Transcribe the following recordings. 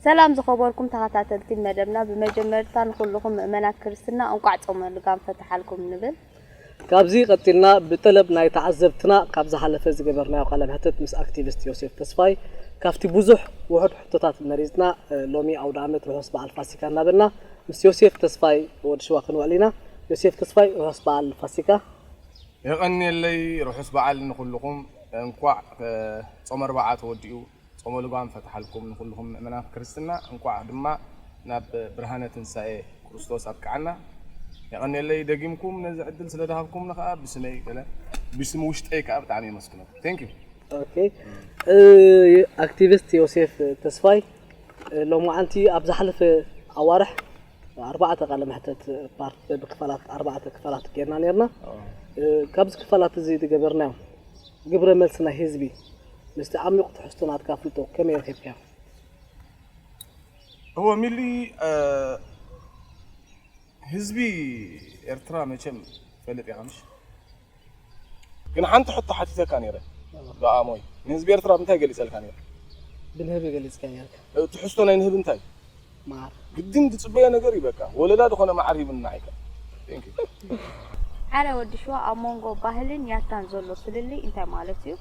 ሰላም ዝኸበርኩም ተኸታተልቲ መደብና፣ ብመጀመርታ ንኹልኹም ምእመናት ክርስትና እንቋዕ ጾመ ልጓም ፈተሓልኩም ንብል። ካብዚ ቀጺልና ብጠለብ ናይ ተዓዘብትና ካብ ዝሓለፈ ዝገበርናዮ ቃለ መሕትት ምስ ኣክቲቪስት ዮሴፍ ተስፋይ ካብቲ ብዙሕ ውሑድ ሕቶታት መሪጽና፣ ሎሚ ኣውደ ዓመት ርሑስ በዓል ፋሲካ እናበልና ምስ ዮሴፍ ተስፋይ ወዲ ሽዋ ክንውዕል ኢና። ዮሴፍ ተስፋይ ርሑስ በዓል ፋሲካ። የቐንየለይ፣ ርሑስ በዓል ንኹልኹም። እንኳዕ ጾመ ኣርብዓ ተወዲኡ ጾመ ልጓም ፈትሓልኩም ንኹልኹም ምእመናት ክርስትና፣ እንኳዕ ድማ ናብ ብርሃነ ትንሳኤ ክርስቶስ ኣብቅዓና። የቐንየለይ ደጊምኩም ነዚ ዕድል ስለ ደሃብኩምኒ ከኣ ብስመይ ገለ ብስም ውሽጠይ ከኣ ብጣዕሚ የመስግነኩም። Thank you። ኦኬ፣ ኣክቲቪስት ዮሴፍ ተስፋይ፣ ሎማዓንቲ ኣብ ዝሓለፈ ኣዋርሕ ኣርባዕተ ቃለ መሕተት ፓርት ብክፋላት ኣርባዕተ ክፋላት ጌርና ኔርና። ካብዚ ክፋላት እዚ ዝገበርናዮ ግብረ መልሲ ናይ ህዝቢ ምስቲ ዓሚቕ ትሕዝቶ ናትካ ኣፍልጦ ከመይ ረኺብካዮ? እወ ሚሊ፣ ህዝቢ ኤርትራ መቸም ፈልጥ ኢኻ ምሽ? ግን ሓንቲ ሕቶ ሓቲተካ ነይረ። ብኣሞይ ንህዝቢ ኤርትራ ብምንታይ ገሊጸልካ ነይረ? ብንህቢ ገሊጽካ ነይርካ። ትሕዝቶ ናይ ንህቢ እንታይ? ማር ግድን ዝጽበዮ ነገር እዩ። በቃ ወለላ ዝኾነ ማዓር ሂብና ኢካ። Thank you። ሓረ ወዲ ሽዋ ኣብ መንጎ ባህልን ያታን ዘሎ ፍልልይ እንታይ ማለት እዩ?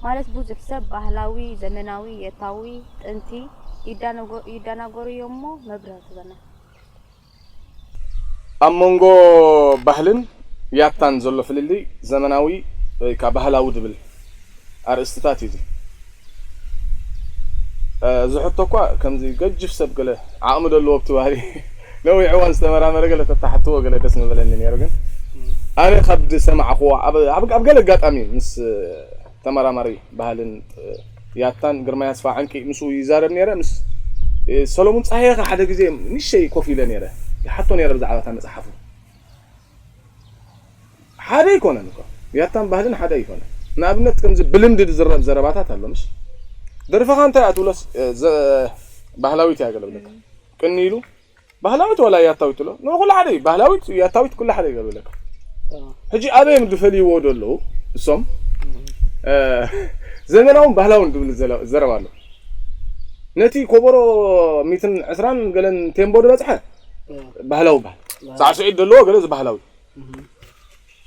ማለት ብዙሕ ሰብ ባህላዊ፣ ዘመናዊ፣ የታዊ፣ ጥንቲ ይዳናጎ- ይዳናገሩ እዮም እሞ መብርሂ ትበና። ኣብ መንጎ ባህልን ያታን ዘሎ ፍልልይ ዘመናዊ ወይ ከዓ ባህላዊ ድብል ኣርእስትታት እዩ። እዚ ሕቶ እኳ ከምዚ ገጅፍ ሰብ ገለ ዓቕሚ ደለዎ ኣብቲ ባህሊ ነዊሕ እዋን ዝተመራመረ ገለ ተተሓትዎ ገለ ደስ ምበለኒ ነይሩ። ግን ኣነ ካብ ዝሰማዕኽዎ ኣብ ገለ ኣጋጣሚ ምስ ተመራማሪ ባህልን ያታን ግርማይ ኣስፋ ዓንቂ ምስኡ ይዛረብ ነይረ። ምስ ሰሎሙን ጸሃየ ከ ሓደ ግዜ ንእሽተይ ኮፍ ኢለ ነይረ። ይሓቶ ነይረ ብዛዕባ እታ መጽሓፉ። ሓደ ኣይኮነን እኮ። ያታን ባህልን ሓደ ኣይኮነን። ንኣብነት ከምዚ ብልምዲ ዝዝረብ ዘረባታት ኣሎ ምሽ? ደርፍኻ እንታይ እያ ትብሎስ ባህላዊት እያ ገለ ብለካ። ቅኒ ኢሉ ባህላዊት ዋላ ያታዊት ትብሎ ንኩሉ ሓደ እዩ። ባህላዊት ያታዊት ኩሉ ሓደ ይገብረለካ። ሕጂ ኣበይ እዮም ዝፈልይዎ ዘለዉ እሶም? ዘመናውን ባህላውን ዝብል ዘረባ ኣሎ። ነቲ ኮቦሮ ሚትን ዕስራን ገለን ቴምቦ ዝበፅሐ ባህላዊ ባህል ሳዕስዒት ዘለዎ ገለ እዚ ባህላዊ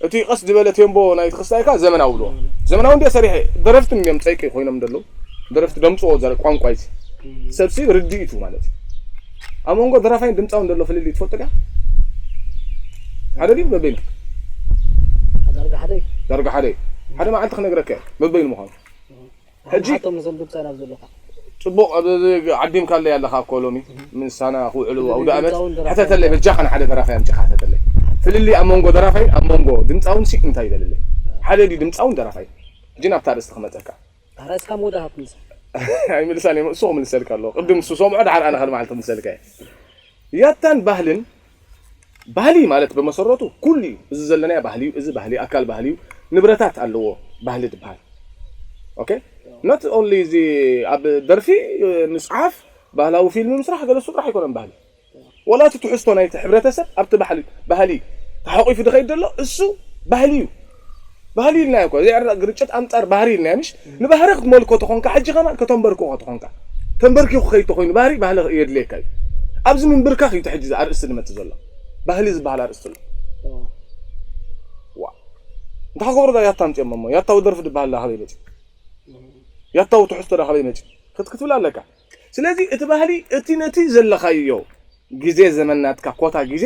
እቲ ቀስ ዝበለ ቴምቦ ናይ ትኽስታይ ከኣ ዘመናዊ ብልዎ። ዘመናዊ እንደ ሰሪሐ ደረፍቲ እዮም ጸይቂ ኮይኖም ዘለዉ። ደረፍቲ ደምጽዎ ዘረ ቋንቋ እዩ። ሰብሲ ርድኢቱ ማለት እዩ። ኣብ መንጎ ደራፋይን ድምጻውን ዘሎ ፍልልይ ትፈልጡ ዲኻ? ሓደ ድዩ በበይኑ? ዳርጋ ሓደ እዩ። ዳርጋ ሓደ እዩ። ሓደ መዓልቲ ክነግረካ እየ በበይኑ ምዃኑ። ሕጂ ሓቶም ነዞም ግብፃ ናብ ዘለካ ፅቡቕ ኣብዚ ዓዲምካለይ ኣለኻ እኮ ሎሚ ምሳና ክውዕሉ ኣውደ ኣመት ሕተተለይ በጃኻ ንሓደ ደራፋይ ኣምፂኻ ሕተተለይ ፍልልይ ኣብ መንጎ ደራፋይን ኣብ መንጎ ድምፃውን ሲ እንታይ ይበልለይ ሓደ ድዩ ድምፃውን ደራፋይ ሕጂ ናብታ ርእስቲ ክመፀካ ራስካ መወዳእካ ክምልሳ ኣይምልሳን እዮም እሱ ክምልሰልካ ኣለዎ ቅድም እሱ ሰምዖ ድሓር ኣነ ከልመዓልቲ ክምልሰልካ እየ ያታን ባህልን ባህሊ ማለት ብመሰረቱ ኩሉ እዩ። እዚ ዘለናዮ ባህሊ እዩ። እዚ ባህሊ ኣካል ባህሊ እዩ። ንብረታት ኣለዎ ባህሊ ዝበሃል። ኦኬ not only እዚ ኣብ ደርፊ፣ ምፅሓፍ፣ ባህላዊ ፊልም ምስራሕ ገለ እሱ ጥራሕ ኣይኮነን ባህሊ። ወላ እቲ ትሕዝቶ ናይቲ ሕብረተሰብ ኣብቲ ባህሊ ባህሊ ተሓቂፉ ዝኸይድ ዘሎ እሱ ባህሊ እዩ። ባህሊ ኢልናዮ እኮ ዘይዕረ ግርጭት ኣንጻር ባህሪ ኢልናዮ ምሽ ንባህሪ ክትመልኮ ተኾንካ ሕጂ ከማን ከተንበርክኾ ተኾንካ ተንበርኪኹ ከይድ ተኾይኑ ባህሪ ባህሊ የድልየካ እዩ ኣብዚ ምንብርካኽ እዩ ሕጂ ኣርእስቲ ዝመጽእ ዘሎ ባህሊ ዝበሃል ኣርእስቲ ኣሎ ዋ እንታይ ክገብሩ ዳ ያታ ኣምፅኦም እሞ ያታዊ ደርፊ ዝበሃል ዳ ካበይ መፅኡ ያታዊ ትሕዝቶ ዳ ካበይ መፅኡ ክትክትብል ኣለካ ስለዚ እቲ ባህሊ እቲ ነቲ ዘለኻዮ ግዜ ዘመን ናትካ ኮታ ግዜ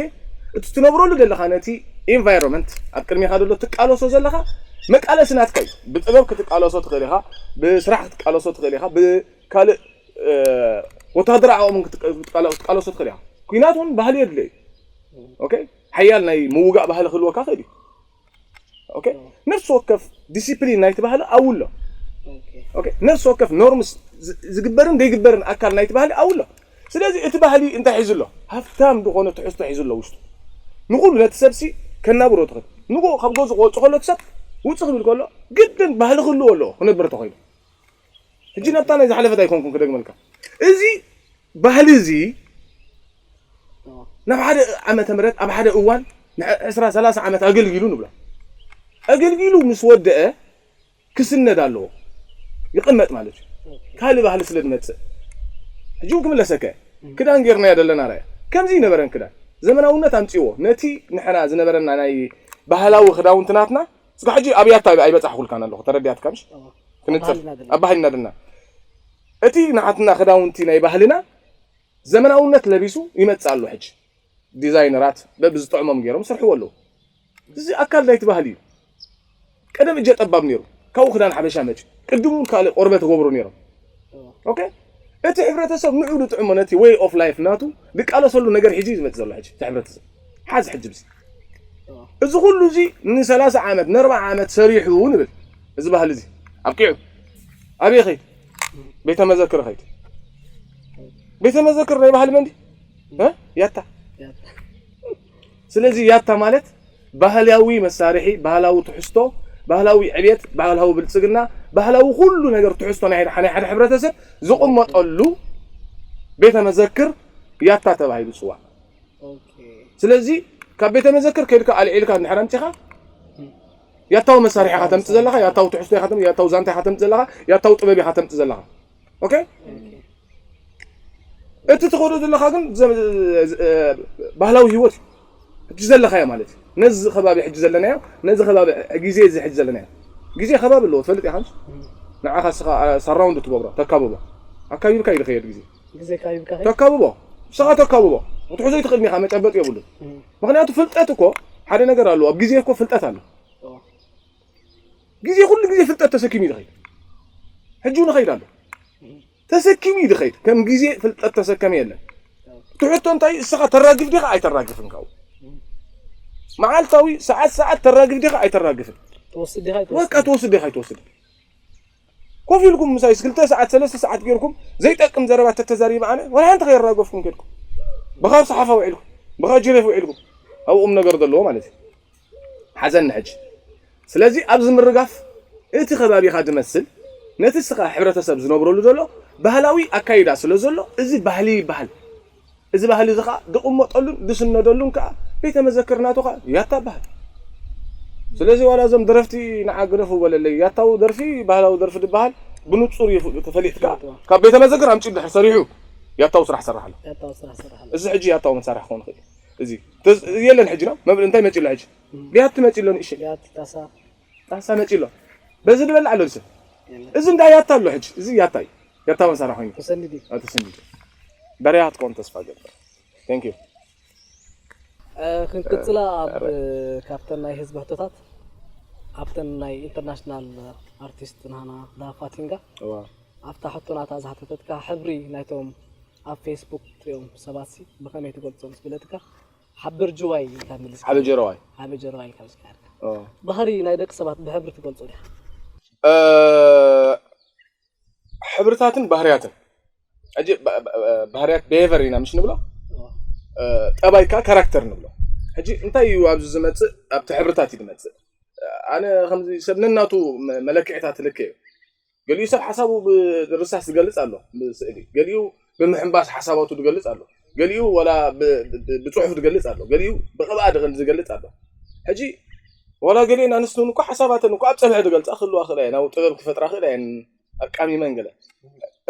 እቲ ትነብረሉ ዘለኻ ነቲ environment ኣብ ቅድሜኻ ዘሎ ትቃለሶ ዘለኻ መቃለሲ ናትካ እዩ። ብጥበብ ክትቃለሶ ትኽእል ኢኻ፣ ብስራሕ ክትቃለሶ ትኽእል ኢኻ፣ ብካልእ ወታደራዊ ዓቕሚ ክትቃለሶ ትኽእል ኢኻ። ኲናት እውን ባህሊ የድልዮ እዩ። ኦኬ ሓያል ናይ ምውጋእ ባህሊ ክህልወካ ይኽእል እዩ። ኦኬ ነፍሲ ወከፍ ዲሲፕሊን ናይቲ ባህሊ ኣብኡ ኣሎ። ኦኬ ነፍሲ ወከፍ ኖርምስ ዝግበርን ዘይግበርን ኣካል ናይቲ ባህሊ ኣብኡ ኣሎ። ስለዚ እቲ ባህሊ እንታይ ሒዙ ኣሎ? ሃፍታም ዝኾነ ትሕዝቶ ሒዙ ኣሎ ውሽጡ። ንኹሉ ነቲ ሰብሲ ከናብሮ ትኽእል። ንጎ ካብ ገዙ ክወጽእ ከሎ እቲ ሰብ ውጽእ ክብል ከሎ ግድን ባህሊ ክህልዎ ኣለዎ ክነብር ተኾይኑ። ሕጂ ነብታ ናይ ዝሓለፈት ኣይኮንኩን ክደግመልካ። እዚ ባህሊ እዚ ናብ ሓደ ዓመተ ምህረት ኣብ ሓደ እዋን ንዕስራ ሰላሳ ዓመት ኣገልጊሉ ንብሎ። ኣገልጊሉ ምስ ወደአ ክስነድ ኣለዎ። ይቕመጥ ማለት እዩ። ካልእ ባህሊ ስለ ዝመጽእ ሕጂ እውን ክምለሰከ ክዳን ጌርናዮ ዘለና ራያ ከምዚ ይነበረን ክዳን ዘመናውነት ኣምጺዎ ነቲ ንሕና ዝነበረና ናይ ባህላዊ ክዳውንቲ ናትና ስጋ ሕጂ ኣብ ያታ ኣይበጻሕኩልካን ኣለኹ ተረዲኣትካ ምሽ ክንጽር ኣብ ባህልና ደና እቲ ንዓትና ክዳውንቲ ናይ ባህልና ዘመናውነት ለቢሱ ይመጽእ ኣሎ ሕጂ ዲዛይነራት በብዝጥዕሞም ገይሮም ስርሕዎ ኣለዉ እዚ ኣካል ናይቲ ባህሊ እዩ ቀደም እጀ ጠባብ ነይሩ ካብኡ ክዳን ሓበሻ መጭ ቅድሙ እውን ካልእ ቆርበት ገብሩ ነይሮም ኦኬ እቲ ሕብረተሰብ ንዑ ዝጥዕሞ ነቲ way of life ናቱ ዝቃለሰሉ ነገር ሕጂ እዩ ዝመጽእ ዘሎ ሕጂ እቲ ሕብረተሰብ ሓዚ ሕጂ ብዚ እዚ ኩሉ እዚ ን30 ዓመት ን40 ዓመት ሰሪሑ ንብል እዚ ባህሊ እዚ ኣብቂዑ ኣበይ ኸይድ ቤተ መዘክር ኸይድ ቤተ መዘክር ናይ ባህሊ መንዲ ያታ ስለዚ ያታ ማለት ባህላዊ መሳርሒ ባህላዊ ትሕዝቶ ባህላዊ ዕብየት ባህላዊ ብልጽግና ባህላዊ ኩሉ ነገር ትሕዝቶ ናይ ሓደ ሕብረተሰብ ዝቕመጠሉ ቤተ መዘክር ያታ ተባሂሉ ይጽዋዕ ስለዚ ካብ ቤተ መዘክር ከይድካ ኣልዒልካ እንድሕር ኣምጺኻ ያታዊ መሳርሒ ኢኻ ተምጽእ ዘለኻ ያታዊ ትሕዝቶ ኢኻ ተምጽእ ያታዊ ዛንታ ኢኻ ተምጽእ ዘለኻ ያታዊ ጥበብ ኢኻ ተምጽእ ዘለኻ ኦኬ እቲ ትኸዶ ዘለኻ ግን ባህላዊ ህይወት እዩ ሕጂ ዘለኻዮ ማለት እዩ ነዚ ከባቢ ሕጂ ዘለናዮ ነዚ ከባቢ ግዜ እዚ ሕጂ ዘለናዮ ግዜ ከባቢ ኣለዎ ትፈልጥ ኢኻ ንዓኻ ስኻ ሳራውንድ ትገብሮ ተካብቦ ኣካቢብካ እዩ ዝኸየድ ግዜ ግዜ ካይብካ ኸይ ተካብቦ ንስኻ ተካብቦ ክትሕዞ ይትኽእል ኢኻ መጨበጥ የብሉን ምኽንያቱ ፍልጠት እኮ ሓደ ነገር ኣለዎ ኣብ ግዜ እኮ ፍልጠት ኣሎ ግዜ ኩሉ ግዜ ፍልጠት ተሰኪሙ እዩ ዝኸይድ ሕጂ እውን ይኸይድ ኣሎ ተሰኪሙ እዩ ዝኸይድ ከም ግዜ ፍልጠት ተሰከመ የለን እቲ ሕቶ እንታይ እስኻ ተራግፍ ዲኻ ኣይተራግፍን ካብኡ መዓልታዊ ሰዓት ሰዓት ተራግፍ ዲኻ ኣይተራግፍን ትወስድ ዲኻ ወቃ ትወስድ ዲኻ ኣይትወስድ ኮፍ ኢልኩም ምሳይስ ክልተ ሰዓት ሰለስተ ሰዓት ጌርኩም ዘይጠቅም ዘረባ ተተዛሪበ ኣነ ወላ ሓንቲ ከየራገፍኩም ኬድኩም ብኻብ ሰሓፋ ውዒልኩም ብኻ ጅሬፍ ውዒልኩም ኣብ ቁም ነገር ዘለዎ ማለት እዩ ሓዘኒ ሕጂ ስለዚ ኣብዚ ምርጋፍ እቲ ከባቢኻ ዝመስል ነቲ ስኻ ሕብረተሰብ ዝነብረሉ ዘሎ ባህላዊ ኣካይዳ ስለ ዘሎ እዚ ባህሊ ይበሃል እዚ ባህሊ እዚ ከዓ ዝቕመጠሉን ዝስነደሉን ከዓ ቤተ መዘክር ናቱ ከዓ ያታ በሃል ስለዚ ዋላ እዞም ደረፍቲ ንዓ ግደፉ በለለይ ያታዊ ደርፊ ባህላዊ ደርፊ ዝበሃል ብንፁር እዩ ተፈሊጥካ ካብ ቤተ መዘክር ኣምፂኡ ድሕር ሰሪሑ ያታዊ ስራሕ ሰራሕ ኣሎ ያታው ስራሕ ሰራሕ ኣሎ እዚ ሕጂ ያታዊ መሳርሒ ክኸውን ይኽእል እዩ እዚ ተዝ- የለን ሕጂ ነው መብል እንታይ መፂ ኣሎ ሕጂ ቢያቲ መፂ ኣሎ ንእሽተይ ያት ታሳ ጣሳ መፂ ኣሎ በዚ ዝበልዕ ኣሎ ዝስብ የለን እዚ እንዳ ያታ ኣሎ ሕጂ እዚ ያታ እዩ ያታ መሳርሒ ኮይኑ ተሰንዲ ተሰንዲዱ ዳርያ ክትከውን ተስፋ ገብር thank you ክንቅፅላ ኣብ ካብተን ናይ ህዝቢ ሕቶታት ኣብተን ናይ ኢንተርናሽናል ኣርቲስት ናና ዳፋቲንጋ እዋ ኣብታ ሕቶ ናታ ዝሓተተትካ ሕብሪ ናይቶም ኣብ ፌስቡክ ትሪኦም ሰባት ሲ ብኸመይ ትገልፆም ስብለትካ ሓብር ጅዋይ ኢልካ ምልስ ሓበጀረዋይ ሓበጀረዋይ ኢልካ ምስካርካ እዋ ባህሪ ናይ ደቂ ሰባት ብሕብሪ ትገልፆ ዲኻ እ፣ ሕብርታትን ባህርያትን ሕጂ ባ- ባ- ባህርያት ብሄቨር ኢና ምሽ ንብሎ እ፣ ጠባይ ከዓ ካራክተር ንብሎ ሕጂ እንታይ እዩ ኣብዚ ዝመፅእ ኣብቲ ሕብርታት እዩ ዝመፅእ ኣነ ከምዚ ሰብ ነናቱ መ- መለክዕታት ልክ እዩ ገሊኡ ሰብ ሓሳቡ ብርሳስ ዝገልፅ ኣሎ ብስእሊ ገሊኡ ብምሕንባስ ሓሳባቱ ዝገልፅ ኣሎ ገሊኡ ወላ ብ- ብ- ብፅሑፍ ዝገልፅ ኣሎ ገሊኡ ብቅብኣ ድቕን ዝገልፅ ኣሎ ሕጂ ዋላ ገሊአን ኣንስቲ እውን እኮ ሓሳባተን እኮ ኣብ ፀብሒ ዝገልፃ ክህልዋ ክእላ እየን ኣብ ጥበብ ክፈጥራ ክእላ እየን ኣቃሚመን ገለ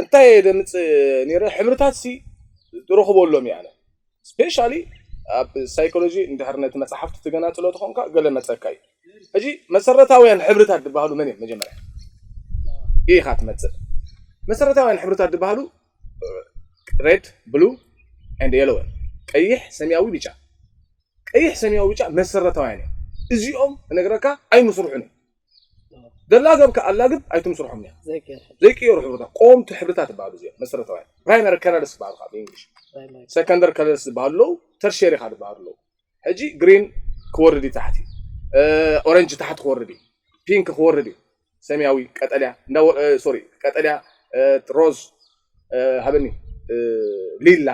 እንታይ እየ ደምፅእ ነይረ ሕብርታት ሲ ትረኽበሎም እየ ኣነ ስፔሻሊ ኣብ ሳይኮሎጂ እንድሕር ነቲ መፅሓፍቲ ትገናፅሎ ተኾንካ ገለ መፀካ እዩ ሕጂ መሰረታውያን ሕብርታት ዝበሃሉ መን እዮም መጀመርያ ኢኻ ትመፅእ መሰረታውያን ሕብርታት ዝበሃሉ ሬድ ብሉ ኤንድ የሎ ቀይሕ ሰማያዊ ብጫ ቀይሕ ሰማያዊ ብጫ መሰረታውያን እዮም እዚኦም እነግረካ ኣይምስርሑን እዮም ደላገብካ ኣላግብ ኣይትምስርሖም እዮም ዘይቀየር ዘይቅየሩ ሕብርታት ቆምቲ ሕብርታት ይበሃሉ እዚኦም መሰረታውያን ፕራይመሪ ከለርስ ይበሃሉ ካብ እንግሊሽ ፕራይመሪ ሰከንደር ከለርስ ዝበሃሉ ኣለዉ ተርሸሪ ካ ዝበሃሉ ኣለዉ ሕጂ ግሪን ክወርድ እዩ ታሕቲ ኦረንጅ ታሕቲ ክወርድ እዩ ፒንክ ክወርድ እዩ ሰማያዊ ቀጠልያ እንዳ ሶሪ ቀጠልያ ሮዝ ሃበኒ ሊላ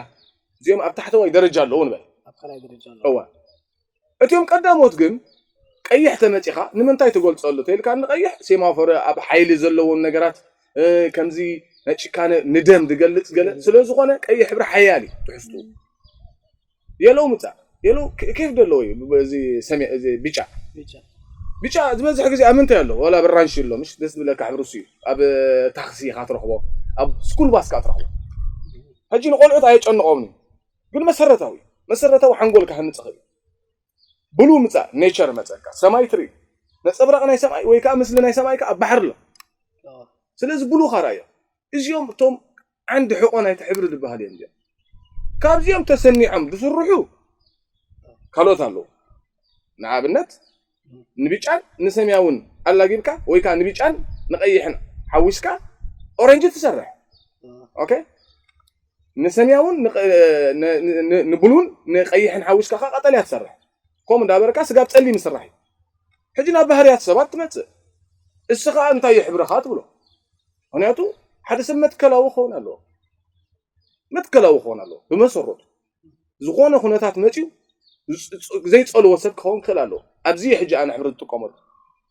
እዚኦም ኣብ ታሕተዋይ ደረጃ ኣለዉ ንበል ኣብ ካልኣይ ደረጃ ኣሎ እዋ እቲኦም ቀዳሞት ግን ቀይሕ ተመፂኻ ንምንታይ ትገልፀሉ ተልካ ንቀይሕ ሴማፎረ ኣብ ሓይሊ ዘለዎም ነገራት ከምዚ ናይ ጭካነ ንደም ዝገልፅ ገለ ስለ ዝኾነ ቀይሕ ሕብሪ ሓያል እዩ ትሕዝቱ የለው ምፃእ የለው ኬፍ ደለዎ እዩ እዚ ሰሜ- እዚ ቢጫ ቢጫ ብጫ ዝበዝሕ ግዜ ኣብ ምንታይ ኣሎ? ዋላ ብራንሽ ኣሎ፣ ምሽ ደስ ዝብለካ ሕብሪ እሱ እዩ። ኣብ ታክሲ ኢኻ ትረኽቦ፣ ኣብ ስኩል ባስ ከዓ ትረኽቦ። ሕጂ ንቆልዑት ኣየጨንቖምን እዩ። ግን መሰረታዊ፣ መሰረታዊ ሓንጎል ክሃንጽ ይኽእል። ብሉ ምጻእ፣ ኔቸር መጸካ፣ ሰማይ ትርኢ። ነጸብራቕ ናይ ሰማይ ወይ ከዓ ምስሊ ናይ ሰማይ ከዓ ኣብ ባሕሪ ኣሎ። ስለዚ ብሉ ካራዮ። እዚኦም እቶም ዓንዲ ሕቆ ናይቲ ሕብሪ ዝበሃል እዮም እዚኦም። ካብዚኦም ተሰኒዖም ዝስርሑ ካልኦት ኣለዉ። ንኣብነት ንብጫን ንሰማያውን ኣላጊብካ ወይ ከዓ ንብጫን ንቐይሕን ሓዊስካ ኦረንጅ ትሰርሕ። ኦኬ? ንሰማያውን ንቐ- ን- ን- ን- ንብሉን ንቐይሕን ሓዊስካ ከዓ ቀጠልያ ትሰርሕ። ከምኡ እንዳበርካ ስጋብ ጸሊም ይስራሕ እዩ። ሕጂ ናብ ባህርያት ሰባት ትመጽእ። እሱ ከዓ እንታይ እዩ ሕብርኻ ትብሎ። ምክንያቱ ሓደ ሰብ መትከላዊ ክኸውን ኣለዎ። መትከላዊ ክኸውን ኣለዎ። ብመሰረቱ ዝኾነ ኩነታት መፅዩ ዘይፀልዎ ሰብ ክኸውን ክኽእል ኣለዎ። ኣብዚ ሕጂ ኣነ ሕብሪ ዝጥቀመሉ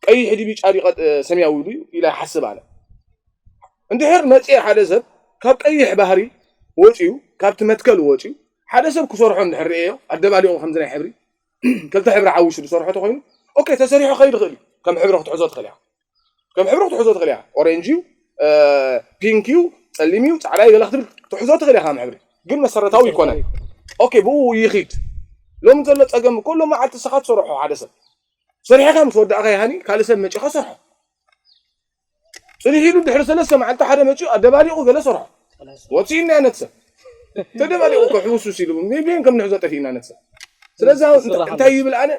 ቀይሕ ድዩ ቢጫ ድዩ ሰማያዊ ድዩ ኢለ ይሓስብ ኣነ። እንድሕር መፅየ ሓደ ሰብ ካብ ቀይሕ ባህሪ ወፅዩ ካብቲ መትከል ወፅዩ ሓደ ሰብ ክሰርሖ እንድሕር ርእየዮ ኣደባሊቑ ከምዚ ናይ ሕብሪ ክልተ ሕብሪ ሓዊሱ ዝሰርሖ ተኮይኑ ኦኬ ተሰሪሑ ከይድ ይኽእል እዩ። ከም ሕብሪ ክትሕዞ ትኽእል ኢኻ። ከም ሕብሪ ክትሕዞ ትኽእል ኢኻ። ኦሬንጅ እዩ፣ ፒንክ እዩ፣ ፀሊም እዩ፣ ፃዕዳ እዩ ገለ ክትብል ትሕዞ ትኽእል ኢኻ ከም ሕብሪ። ግን መሰረታዊ ይኮነን። ኦኬ ብኡ ይኺድ። ሎም ዘሎ ፀገም እኮ ሎም መዓልቲ ስኻ ትሰርሖ ሓደ ሰብ ሰሪሕካ ምስ ወዳእኻ ይሃኒ ካልእ ሰብ መጪኻ ሰርሖ። ፅኒሕ ኢሉ ድሕሪ ሰለስተ መዓልቲ ሓደ መፂኡ ኣደባሊቑ ገለ ሰርሖ። ወፂእና ነቲ ሰብ ተደባሊቑ እኮ ሕውሱስ ኢሉ ሜቢን ከም ንሕዞ ጠፊእና ነቲ ሰብ። ስለዚ እንታይ ይብል ኣነ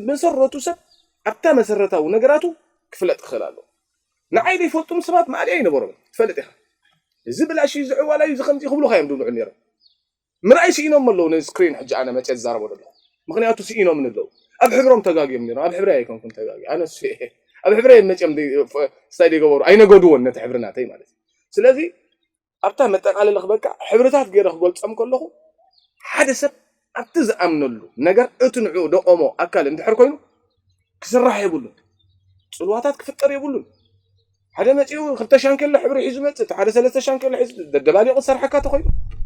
መሰረቱ ሰብ ኣብታ መሰረታዊ ነገራቱ ክፍለጥ ክኽእል ኣለዎ። ንዓይ ዘይፈልጡም ሰባት ማእለያ ኣይነበሮምን። ትፈልጥ ኢኻ። እዚ ብላሽ እዩ ዝዕዋላ እዩ ዝኸምዚ ክብሉኻ እዮም ዝብልዑ ነይሮም። ምርኣይ ስኢኖም ኣለዉ ነዚ ስክሪን ሕጂ ኣነ መፅየ ዝዛረቦ ዘለኹ። ምኽንያቱ ስኢኖም ኣለዉ። ኣብ ሕብሮም ተጋግዮም ነይሮም። ኣብ ሕብሪ ኣይኮንኩም ተጋግዮ ኣነ እሱ እየ። ኣብ ሕብሪ እዮም መፅዮም ስታይ ዘይገበሩ ኣይነገድዎን ነቲ ሕብሪ ናተይ ማለት እዩ። ስለዚ ኣብታ መጠቃለሊ ክበቃ ሕብርታት ገይረ ክገልፆም ከለኹ ሓደ ሰብ ኣብቲ ዝኣምነሉ ነገር እቲ ንዕኡ ደቆሞ ኣካል እንድሕር ኮይኑ ክስራሕ የብሉን። ፅልዋታት ክፍጠር የብሉን። ሓደ መፂኡ ክልተ ሻንኬሎ ሕብሪ ሒዙ መፅእ፣ ሓደ ሰለስተ ሻንኬሎ ሒዙ ደደባሊቑ ዝሰርሓካ ተኮይኑ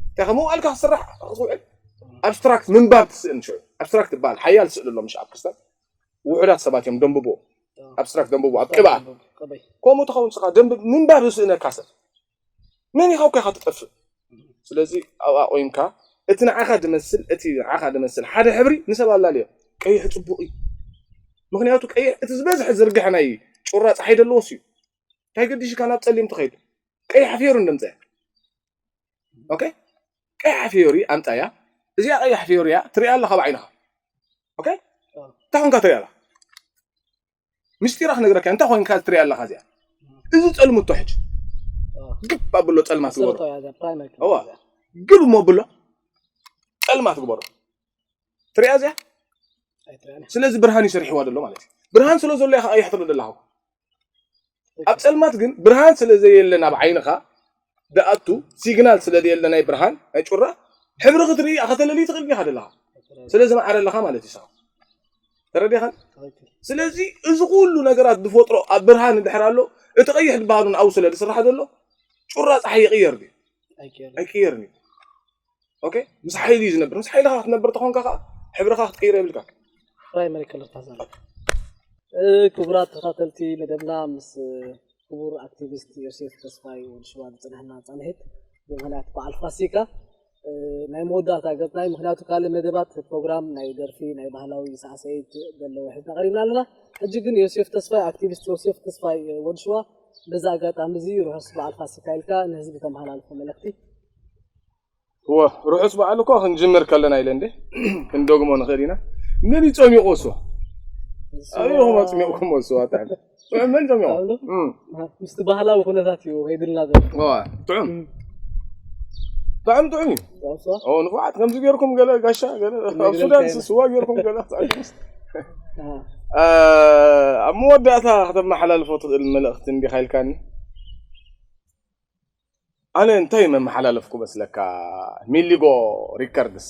እንታይ ከምኡ ኣልካ ክስራሕ ክውዕል ኣብስትራክት ምንባብ ትስእን ሽዑ ኣብስትራክት ይበሃል ሓያል ስእሊ ኣሎ ምሽ ኣብ ክስተት ውሑዳት ሰባት እዮም ደንብቦ ኣብስትራክት ደንብቦ ኣብ ቅብኣ ከምኡ ተኸውን ስኻ ደንብ ምንባብ ዝስእነካ ሰብ መን ኢኻ እኮ ኢኻ ትጠፍእ ስለዚ ኣብኣ ቆይምካ እቲ ንዓኻ ድመስል እቲ ንዓኻ ድመስል ሓደ ሕብሪ ንሰብ ኣላለዮ ቀይሕ ፅቡቕ እዩ ምኽንያቱ ቀይሕ እቲ ዝበዝሐ ዝርግሐ ናይ ጩራ ፀሓይ ደለዎስ እዩ እንታይ ገዲሽካ ናብ ፀሊም ትኸይድ ቀይሕ ኣፍዮሪ እንደምፀያ ኦኬ ቀይሕ ኣፍዮሪ ኣምፃያ እዚኣ ቀይሕ ኣፍዮሪ እያ ትሪኣ ኣለኻ ብዓይንኻ ኦኬ እንታይ ኮንካ ትሪኣ ኣለኻ ምስጢራ ክነግረካ እንታይ ኮይንካ ትሪኣ ኣለኻ እዚኣ እዚ ጸልምቶ ሕጂ ግብ ኣብሎ ጸልማት ግበሮ ግብ እሞ ኣብሎ ጸልማት ግበሮ ትሪኣ እዚኣ ስለዚ ብርሃን ይሰርሕዋ ዘሎ ማለት እዩ ብርሃን ስለ ዘሎ ኢኻ ቀያሕ ትርኢ ዘለኻ ኣብ ጸልማት ግን ብርሃን ስለ ዘየለ ናብ ዓይንኻ ደኣቱ ሲግናል ስለ ዘየለ ናይ ብርሃን ናይ ጩራ ሕብሪ ክትርኢ ከተለሊ ትኽእል ዲኻ ደለኻ ስለ ዝመዓረ ኣለኻ ማለት እዩ ተረዲኻን ስለዚ እዚ ኩሉ ነገራት ዝፈጥሮ ኣብ ብርሃን እንድሕር ኣሎ እቲ ቀይሕ ዝበሃሉን ኣብኡ ስለ ዝስራሕ ዘሎ ጩራ ፀሓይ ይቕየር ድዩ ኣይቅየርን እዩ ኦኬ ምስ ሓይሊ እዩ ዝነብር ምስ ሓይልኻ ክትነብር ተኾንካ ከዓ ሕብርኻ ክትቅይሮ የብልካ ፕራይመሪ ከለር ታዛለ ክቡራት ተኸታተልቲ መደብና ምስ ክቡር ኣክቲቪስት ዮሴፍ ተስፋይ ወዲ ሽዋ ዝፅንሕና ፃንሒት ብምክንያት በዓል ፋሲካ ናይ መወዳእታ ገፅና እዩ ምክንያቱ ካልእ መደባት ፕሮግራም ናይ ደርፊ ናይ ባህላዊ ሳዕሰዒት ዘለዎ ሒዝና ቀሪብና ኣለና ሕጂ ግን ዮሴፍ ተስፋይ ኣክቲቪስት ዮሴፍ ተስፋይ ወዲ ሽዋ በዚ ኣጋጣሚ እዚ ርሑስ በዓል ፋሲካ ኢልካ ንህዝቢ ተመሃላልፎ መልእክቲ እወ ርሑስ በዓል እኮ ክንጅምር ከለና ኢለ እንዴ ክንደግሞ ንኽእል ኢና መን ይፀሚቑ እሱ ኣበይኹም ኣፅሚቕኩም እሱ ኣጣዕሚ ጥዑም መን ጸሚቑ ምስቲ ባህላዊ ኩነታት እዩ ከይድልና ዘሎ ጥዑም ጥዑም ጥዑም እዩ ንፉዓት ከምዚ ገይርኩም ገለ ጋሻ ገለ ኣብ ሱዳን ስዋ ገይርኩም ገለ ኣብ መወዳእታ ከተመሓላልፎ ትኽእል መልእኽቲ እንዲኻ ኢልካኒ ኣነ እንታይ መመሓላለፍኩ መስለካ ሚሊጎ ሪከርድስ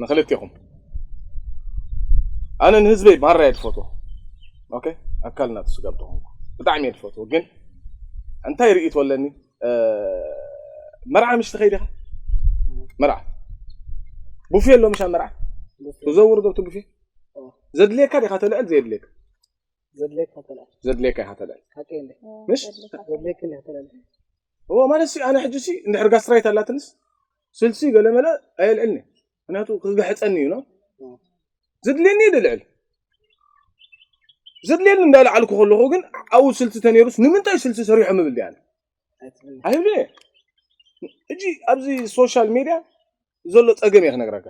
ንክልቴኹም ኣነ ንህዝበይ ማራ እየ ዝፈትዎ ኦኬ ኣካል ናቱ ስጋብ ተኾንኩ ብጣዕሚ እየ ዝፈትዎ ግን እንታይ ርእይቶ ኣለኒ መርዓ ምሽ ትኸይድ ኢኻ መርዓ ቡፌ ኣሎ ምሻ መርዓ ትዘውር ዶ ቡፌ ዘድልየካ ዲኻ ተልዕል ዘየድልየካ ዘድልየካ ተላል። ዘድልየካ ኢኻ ተላል። ሓቂ እንዴ? ምሽ? ዘድልየካ። ዘድልየካ እንዴ ተላል? እዎ፣ ማለት ሲ፣ ኣነ ሕጂ ሲ፣ እንድሕር ጋስትራይት ኣላትንስ፣ ስልሲ ገለ መለ ኣየልዕልኒ። ምክንያቱ ክግሕጸኒ እዩ፣ ኖ? እዎ። ዘድልየኒ እዩ ደልዕል። ዘድልየኒ እንዳልዓልኩ ከለኹ ግን፣ ኣብኡ ስልሲ ተነይሩስ፣ ንምንታይ ስልሲ ሰሪሖም እብል ድየ ኣነ? ኣይትብልን። ኣይብልን እየ። ሕጂ ኣብዚ ሶሻል ሜድያ ዘሎ ጸገም እየ ክነግረካ።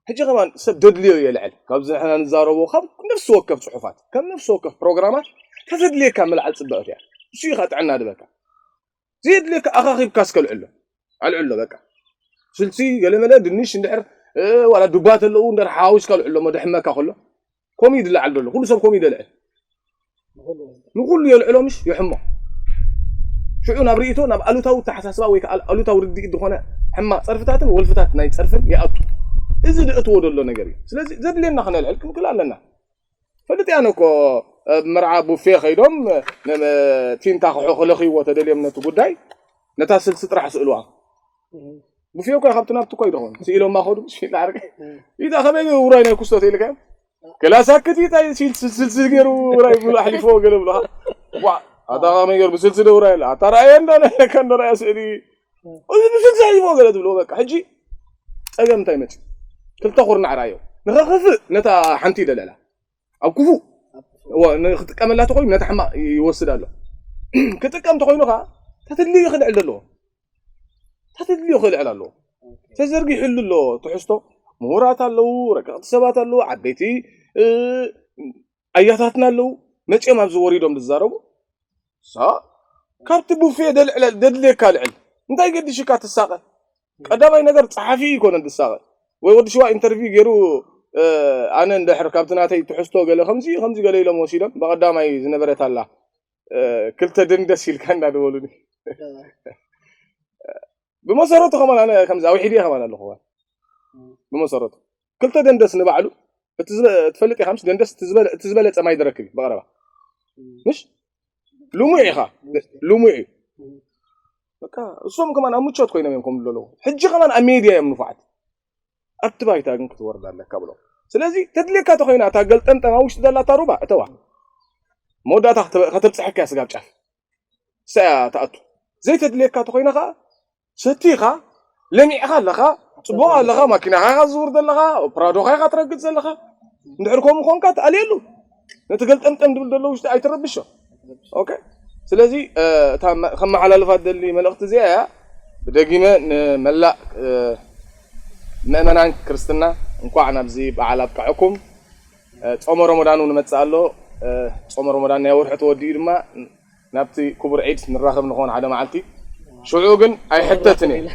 ሕጂ ከማን ሰብ ደድልዮ የልዕል። ካብዚ ንሕና ንዛረቦ፣ ካብ ነፍሲ ወከፍ ጽሑፋት፣ ካብ ነፍሲ ወከፍ ፕሮግራማት፣ ተዘድልየካ ምልዓል ጽብቕቲ እያ። እሱ ኢኻ ጥዕና ድበካ። ዘየድልየካ ኣኻኺብካ እስከ ልዕሎ። ኣልዕሎ በቃ። ስልሲ፣ ገለመለ፣ ድንሽ እንድሕር፣ እ፣ ዋላ ዱባ ተለዉ እንድሕር ሓዋዊስካ ልዕሎ፣ እሞ ደሕመካ ከሎ። ከምኡ እዩ ዝለዓል ዘሎ። ኩሉ ሰብ ከምኡ እዩ ዘልዕል። ንኹሉ የልዕሎ ምሽ የሕሞ። ሽዑ ናብ ርእይቶ፣ ናብ ኣሉታዊ ኣተሓሳስባ ወይ ከዓ ኣሉታዊ ርድኢት ዝኾነ ሕማቕ ጸርፍታትን ወልፍታት ናይ ጸርፍን ይኣቱ። እዚ ዝእትዎ ዘሎ ነገር እዩ። ስለዚ ዘድልየና ክነልዕል ክንክእል ኣለና። ፈልጥ እያ እኮ፣ ኣብ መርዓ ቡፌ ከይዶም፣ ነ-፣ ነ-፣ ቲንታ ክሑ ክለኽይዎ ተደልዮም ነቲ ጉዳይ፣ ነታ ስልሲ ጥራሕ ስእልዋ። እህ። ቡፌ እኮ ካብቲ ናብቲ እኮ ይደኾን። ስኢሎማ ከዱ፣ ብስሚላ ዓርቂ። እህ። ኢታ ከመይ ገይሩ ውራይ ናይ ኩስቶ ተይልካ? ክላሳክት ኢታ ሲል-፣ ስል-፣ ስልሲ ገይሩ ውራይ ብሎ ኣሕሊፎ ገለ ብሎ። ዋ፣ ኣታ ከመይ ገይሩ ብስልሲ ዶ ውራይ ኣላ? ኣታ ረኣየ እንዶ ነካ እንዶ ረኣየ ስእሊ። እዚ ብስልሲ ኣሕሊፎ ገለ ትብሎ በቃ። ሕጂ ጸገም እንታይ መጽእ? ክልተ ኩርናዕ ረኣዮ። ንኸኽፍእ ነታ ሓንቲ ይደለላ። ኣብ ክፉእ። ኣብ ክፉእ። እዋ፣ ንክጥቀመላ ተኮይኑ ነታ ሕማቕ ይወስድ ኣሎ። ክጥቀም ተኮይኑ ከኣ ተትልዩ ክልዕል ዘለዎ። ተትልዩ ክልዕል ኣለዎ። ኦኬ። ተዘርጊሕሉ ኣሎ ትሕዝቶ። ምሁራት ኣለዉ፣ ረቀቕቲ ሰባት ኣለዉ፣ ዓበይቲ፣ እ፣ ኣያታትና ኣለዉ። መጺኦም ኣብዚ ወሪዶም ዝዛረቡ። ሳ-፣ ካብቲ ቡፌ ደልዕለ-፣ ደድልየካ ልዕል። እንታይ ገዲሽካ ትሳቐ? ቀዳማይ ነገር ጸሓፊ ይኮነን ዝሳቐ። ወይ ወዲ ሽዋ ኢንተርቪው ገይሩ፣ እ፣ ኣነ እንድሕር ካብቲ ናተይ ትሕዝቶ ገለ ከምዚ፣ ከምዚ ገለ ኢሎም ወሲዶም፣ ብቐዳማይ ዝነበረት ኣላ፣ እ፣ ክልተ ደንደስ ኢልካ እንዳደወሉኒ። እ። ብመሰረቱ ከማን ኣነ ከምዚ ኣውሒደ ከማን ኣለኹ። እ። ብመሰረቱ ክልተ ደንደስ ንባዕሉ፣ እቲ ዝበ-፣ ትፈልጥ ኢኻ ምስ ደንደስ እቲ ዝበለ-፣ እቲ ዝበለጸ ማይ ዝረክብ እዩ ብቐረባ። እ። ምሽ? ልሙዕ ኢኻ። ልሙዕ እዩ። በቃ፣ እሶም ከማን ኣብ ምቾት ኮይኖም እዮም ከምኡ ዘለዉ። ሕጂ ከማን ኣብ ሜድያ እዮም ንፉዓት። ኣብቲ ባይታ ግን ክትወርድ ኣለካ ብሎም። ስለዚ ተድልየካ ተኾይና እታ ገልጠምጠም ኣብ ውሽጢ ዘላ እታ ሩባ እተዋ። መወዳእታ ከተ-፣ ከተብጽሐካ እያ ስጋብ ጫፍ። እሳ እያ ትኣቱ። ዘይተድልየካ ተኾይና ከኣ ሰቲኻ፣ ለሚዕኻ ኣለኻ፣ ጽቡቕ ኣለኻ፣ ማኪናኻ ኢኻ ትዝውር ዘለኻ፣ ፕራዶኻ ኢኻ ትረግጽ ዘለኻ። እንድሕር ከምኡ ኮንካ ትኣልየሉ። ነቲ ገልጠምጠም ድብል ዘሎ ውሽጢ ኣይትረብሾ። ኦኬ? ስለዚ፣ እ፣ እታ መ-፣ ከመሓላልፋ ደሊ መልእኽቲ እዚኣ እያ። ብደጊመ ንመላእ፣ እ፣ ምእመናን ክርስትና እንኳዕ ናብዚ በዓል ኣብቅዐኩም። እ፣ ጾመ ረመዳን እውን ይመጽእ ኣሎ። እ፣ ጾመ ረመዳን ናይ ወርሒ ተወዲኡ ድማ ናብቲ ክቡር ዒድ ንራኸብ ንኾን ሓደ መዓልቲ። ሽዑ ግን ኣይሕተትን እየ።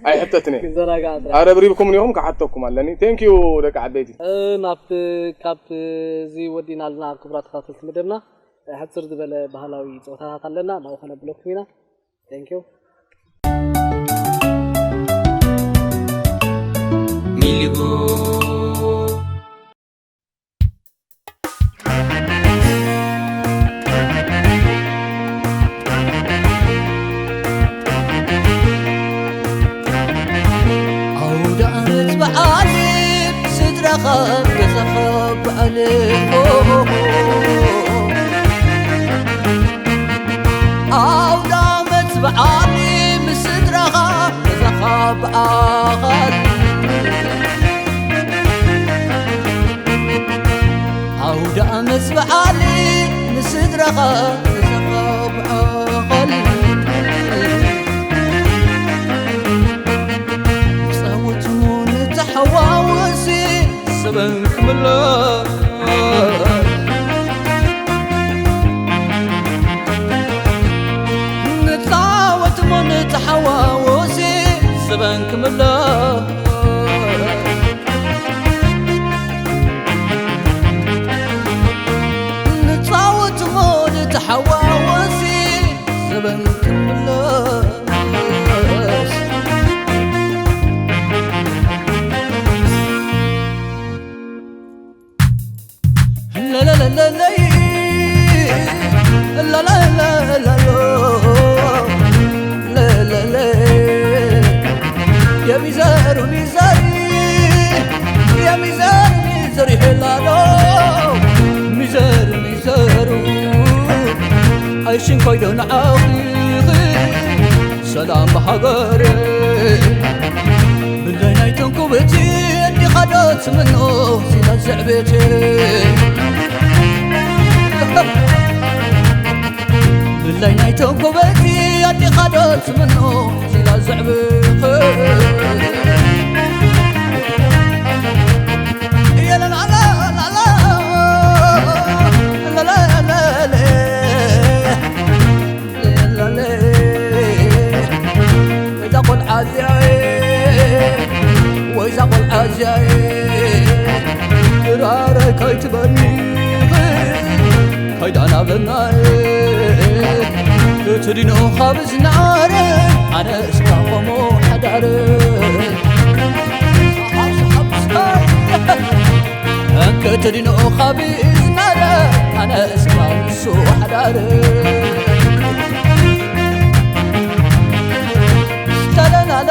ኣይሕተትን እየ። ክዘናጋዕ ጥራሕ። ኣረ ብሪብኩም ኔኹም ክሓተኩም ኣለኒ። ቴንክ ዩ ደቂ ዓበይቲ። እ፣ ናብቲ፣ ካብ እዚ ወዲና ኣለና ክቡራት ተኸታተልቲ መደብና። ሕጽር ዝበለ ባህላዊ ጸወታታት ኣለና፣ ናብኡ ከነብለኩም ኢና። Thank you። ሚሊጎ ኣውደ ዓመት በዓል ስድራኻ ገዛኻ በዓል ኣውደ ዓመት በዓል ምስ ስድራኻ ገዛኻ በዓል ኣውደ ዓመት በዓል ምስ ስድራኻ ገዛኻ በዓል ጻወትሞ ንተሓዋወሲ ሰበን ክምለስ ንጻወትሞ ንተሓዋወሲ ሰበን ክምለስ ንጻወትሞ ንተሓዋወሲ ዘበን ክምለስ ለለለለለይ ለለለለሎ ለለለ የሚዘሩ ሚዘሪ የሚዘሩ ሚዘሪ ሄላሎ ሚዘሪ እንኮይ ዶ ንዓኺ ሰላም ብሃገር ብላይ ናይ ተንኮበቲ እንዲኻ ዶ ትምኖ ሲላ ዘዕቤት ብላይ ናይ ተንኮበቲ ኣዲኻ ዶ ትምኖ ሲላ ዘዕቤት እዛ ቆልዓ እዚኣ ወይዛ ቆልዓ እዚኣ ድራረ ከይትበኒ ከይዳና በናየ እቲ ዲኖ ካብ ዝናረ ኣነ እስካ ቆሞ ሓዳረ እንከተዲኖ ካብ ዝናረ ኣነ እስካ ንሱ ሓዳር ስታደናሎ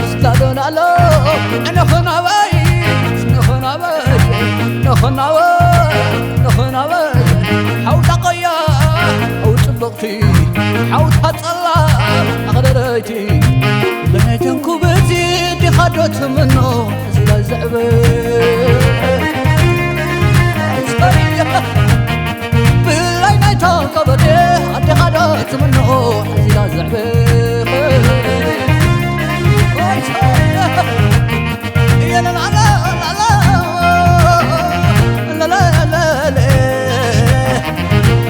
ስታደናሎ ንኽናበይ ንኽናበይ ንኽናበይ ንኽናበይ ሓውታ ቆያ ሓው ጽብቕቲ ሓውታ ጸላ ኣኽደረይቲ ብናይተን ኩብቲ ዲኻ ዶ ትምኖ እዚኣ ዘዕበ ብላይ ናይታ ቀበሌ ኣዴኻ ዶ ትምኖ እዚኣ ዘዕበ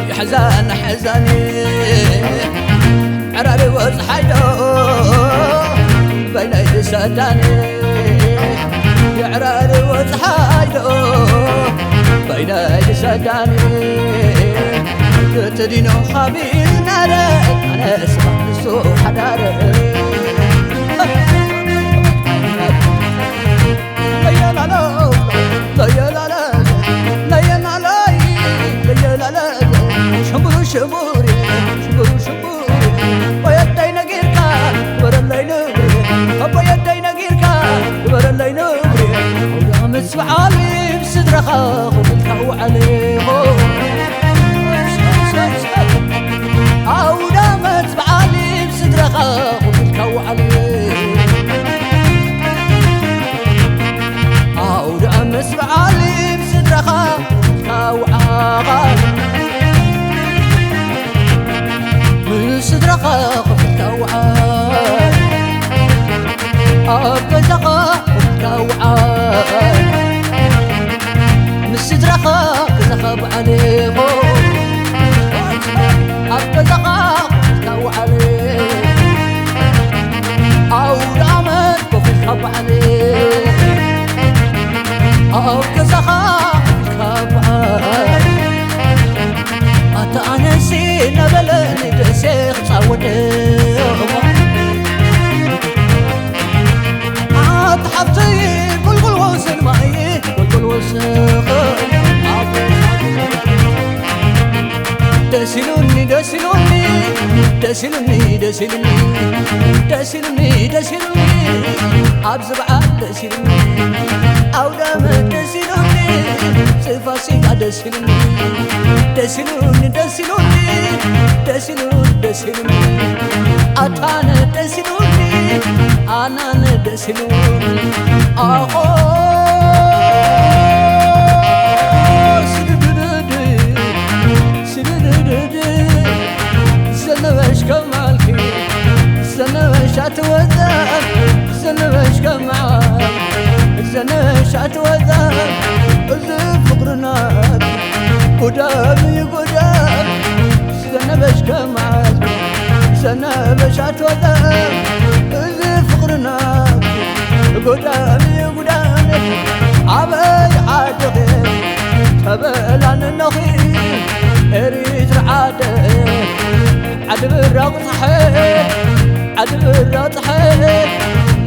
የሕዛን ሕዛኒ ዕራርዎ ፀሓይ ዶ በይነይ ዝሰዳኒ የዕራርዎ ፀሓይ ዶ በይነይ ዝሰዳኒ ተዲኖ ኻቢዝናረ ኣነ ስኻ ንሱ ሓዳረ ለየላለ ለየላለ ለየናለ ለየላለ ሽምብሩ ሽምቡሪ ሽምብሩ ሽምቡሪ ወየደይ ነጊርካ ወረለይ ንብሪ ኣቦየደይ ነጊርካ ግበረለይ ንብሪ ኣውደ ዓመት በዓል ምስ ስድራኻ ኮፍ ኢልካ ውዓል ኣውደ ዓመት በዓል ምስ ስድራኻ ኮፍ ኢልካ ውዓል ኣውደ ዓመት በዓል ምስ ስድራኻ ኮፍ ኢልካ ውዓል ምስ ስድራኻ ኮፍ ኢልካ ውዓል ኣብ ገዛኻ ኮፍ ኢልካ ውዓል ምስ ስድራኻ ገዛኻ በዓል ኢኹ ኣብ ገዛኻ ኮፍ ኢልካ ውዓል ኣውደ ዓመት ኮፍ ኢልካ በዓል ኣብ ገዛኻ ኮፍ ኢልካ በዓል ኣታ ኣነሲ ነበለኒ ደሴ ክጻወት ኣታ ሓፍተይ ቁልቁል ወስን ማይ ቁልቁል ወስኽ ደስ ኢሉኒ ደስ ኢሉኒ ደስ ኢሉኒ ደስ ኢሉኒ ደስ ኢሉኒ ደስ ኢሉኒ ኣብዚ በዓል ደስ ኢሉኒ ኣውደ ዓመት ደስ ኢሉኒ ፋሲካ ደስ ኢሉኒ ደስ ኢሉኒ ደስ ኢሉኒ ደስ ኢሉኒ ደስ ኢሉኒ ኣታነ ደስ ኢሉኒ ኣናነ ደስ ኢሉኒ ኣኾ ስድድድድ ስድድድድ ዘነበሽ ከማልኪ ዘነበሽ ኣትወዘ ዘነበሽ ከማል ዘነበሽ ኣትወዘ እዚ ፍቅርና ጉዳም እዩ ጉዳም ዘነበሽ ከማል ዘነበሽ ኣትወዘ እዚ ፍቅርና ጉዳም እዩ ጉዳም ኣበይ ዓድኺ ተበላን እነኺ ኤሪትራ ዓደ ዓዲ ብራቕ ፀሓይ ዓዲ ብራቕ ፀሓይ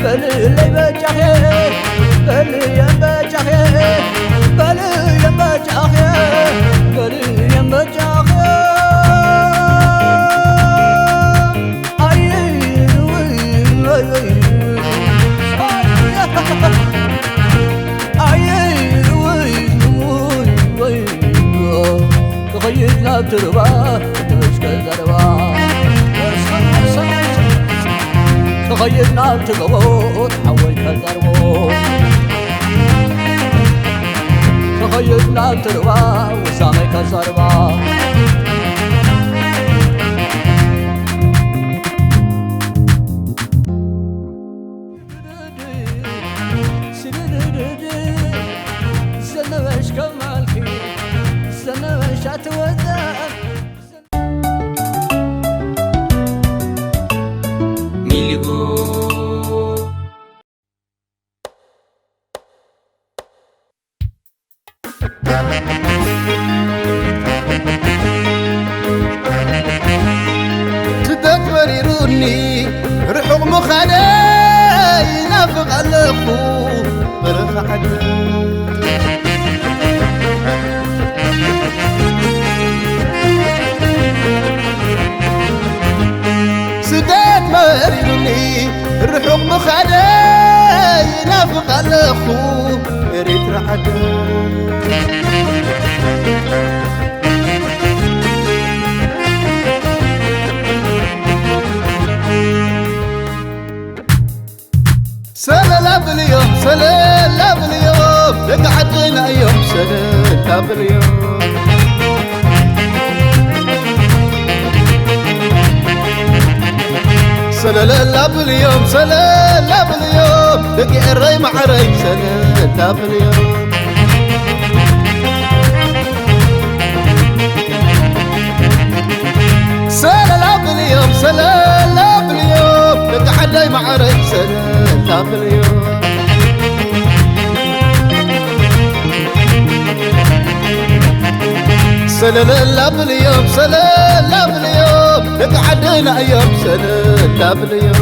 በልለይ በጃኺ በልየን በጃኺ በልየን በጃኺ በልየን በጃኺ ክኸይድ ናብ ድርባ ትበሽከ ዘረባ ከይድና ኣብቲ ጎቦ ሓወይ ከዛርቦ፣ ተኸይድና ኣብቲ ሩባ ውሳነይ ከዛርባ። ዘነበሽ ከማልኪ፣ ዘነበሽ ኣትወጣ። ሚሊጎ። ስደት መሪሩኒ ርሑቕ ምዃነይ ይናፍቕ ኣለኹ በረኻ ዓዲ። ስደት መሪሩኒ ርሑቕ ምዃነይ ይናፍቕ ኣለኹ ኤሪትራ ዓዲ። ሰለል ኣብልዮም፣ ሰለል ኣብልዮም፣ ደቂ ዓድና እዮም፣ ሰለል ኣብልዮም። ሰለል ኣብልዮም፣ ሰለል ኣብልዮም፣ ደቂ ኤረይ ማዕረይ፣ ሰለል ኣብልዮም። ሰለል ኣብልዮም፣ ሰለል ኣብልዮም፣ ደቂ ዓደይ ማዕረይ፣ ሰለል ኣብልዮም። ሰለል ኣብልዮም፣ ሰለል ኣብልዮም፣ ደቂ ዓድና እዮም፣ ሰለል ኣብልዮም።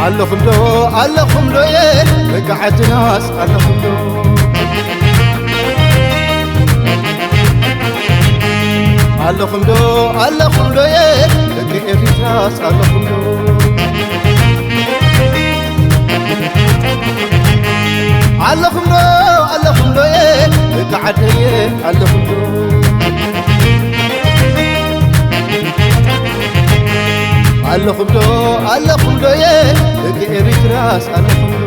ኣለኹም ዶ፣ ኣለኹም ዶ፣ የ ደቂ ዓድናስ ኣለኹም ዶ? ኣለኹም ዶ፣ ኣለኹም ዶ፣ የ ደቂ ኤሪትራስ ኣለኹም ዶ? ኣለኹም ዶ፣ ኣለኹም ዶ፣ የ ደቂ ዓደየ ኣለኹም ዶ? ኣለኹም ዶ፣ ኣለኹም ዶ፣ የ ደቂ ኤሪትራስ ኣለኹም ዶ?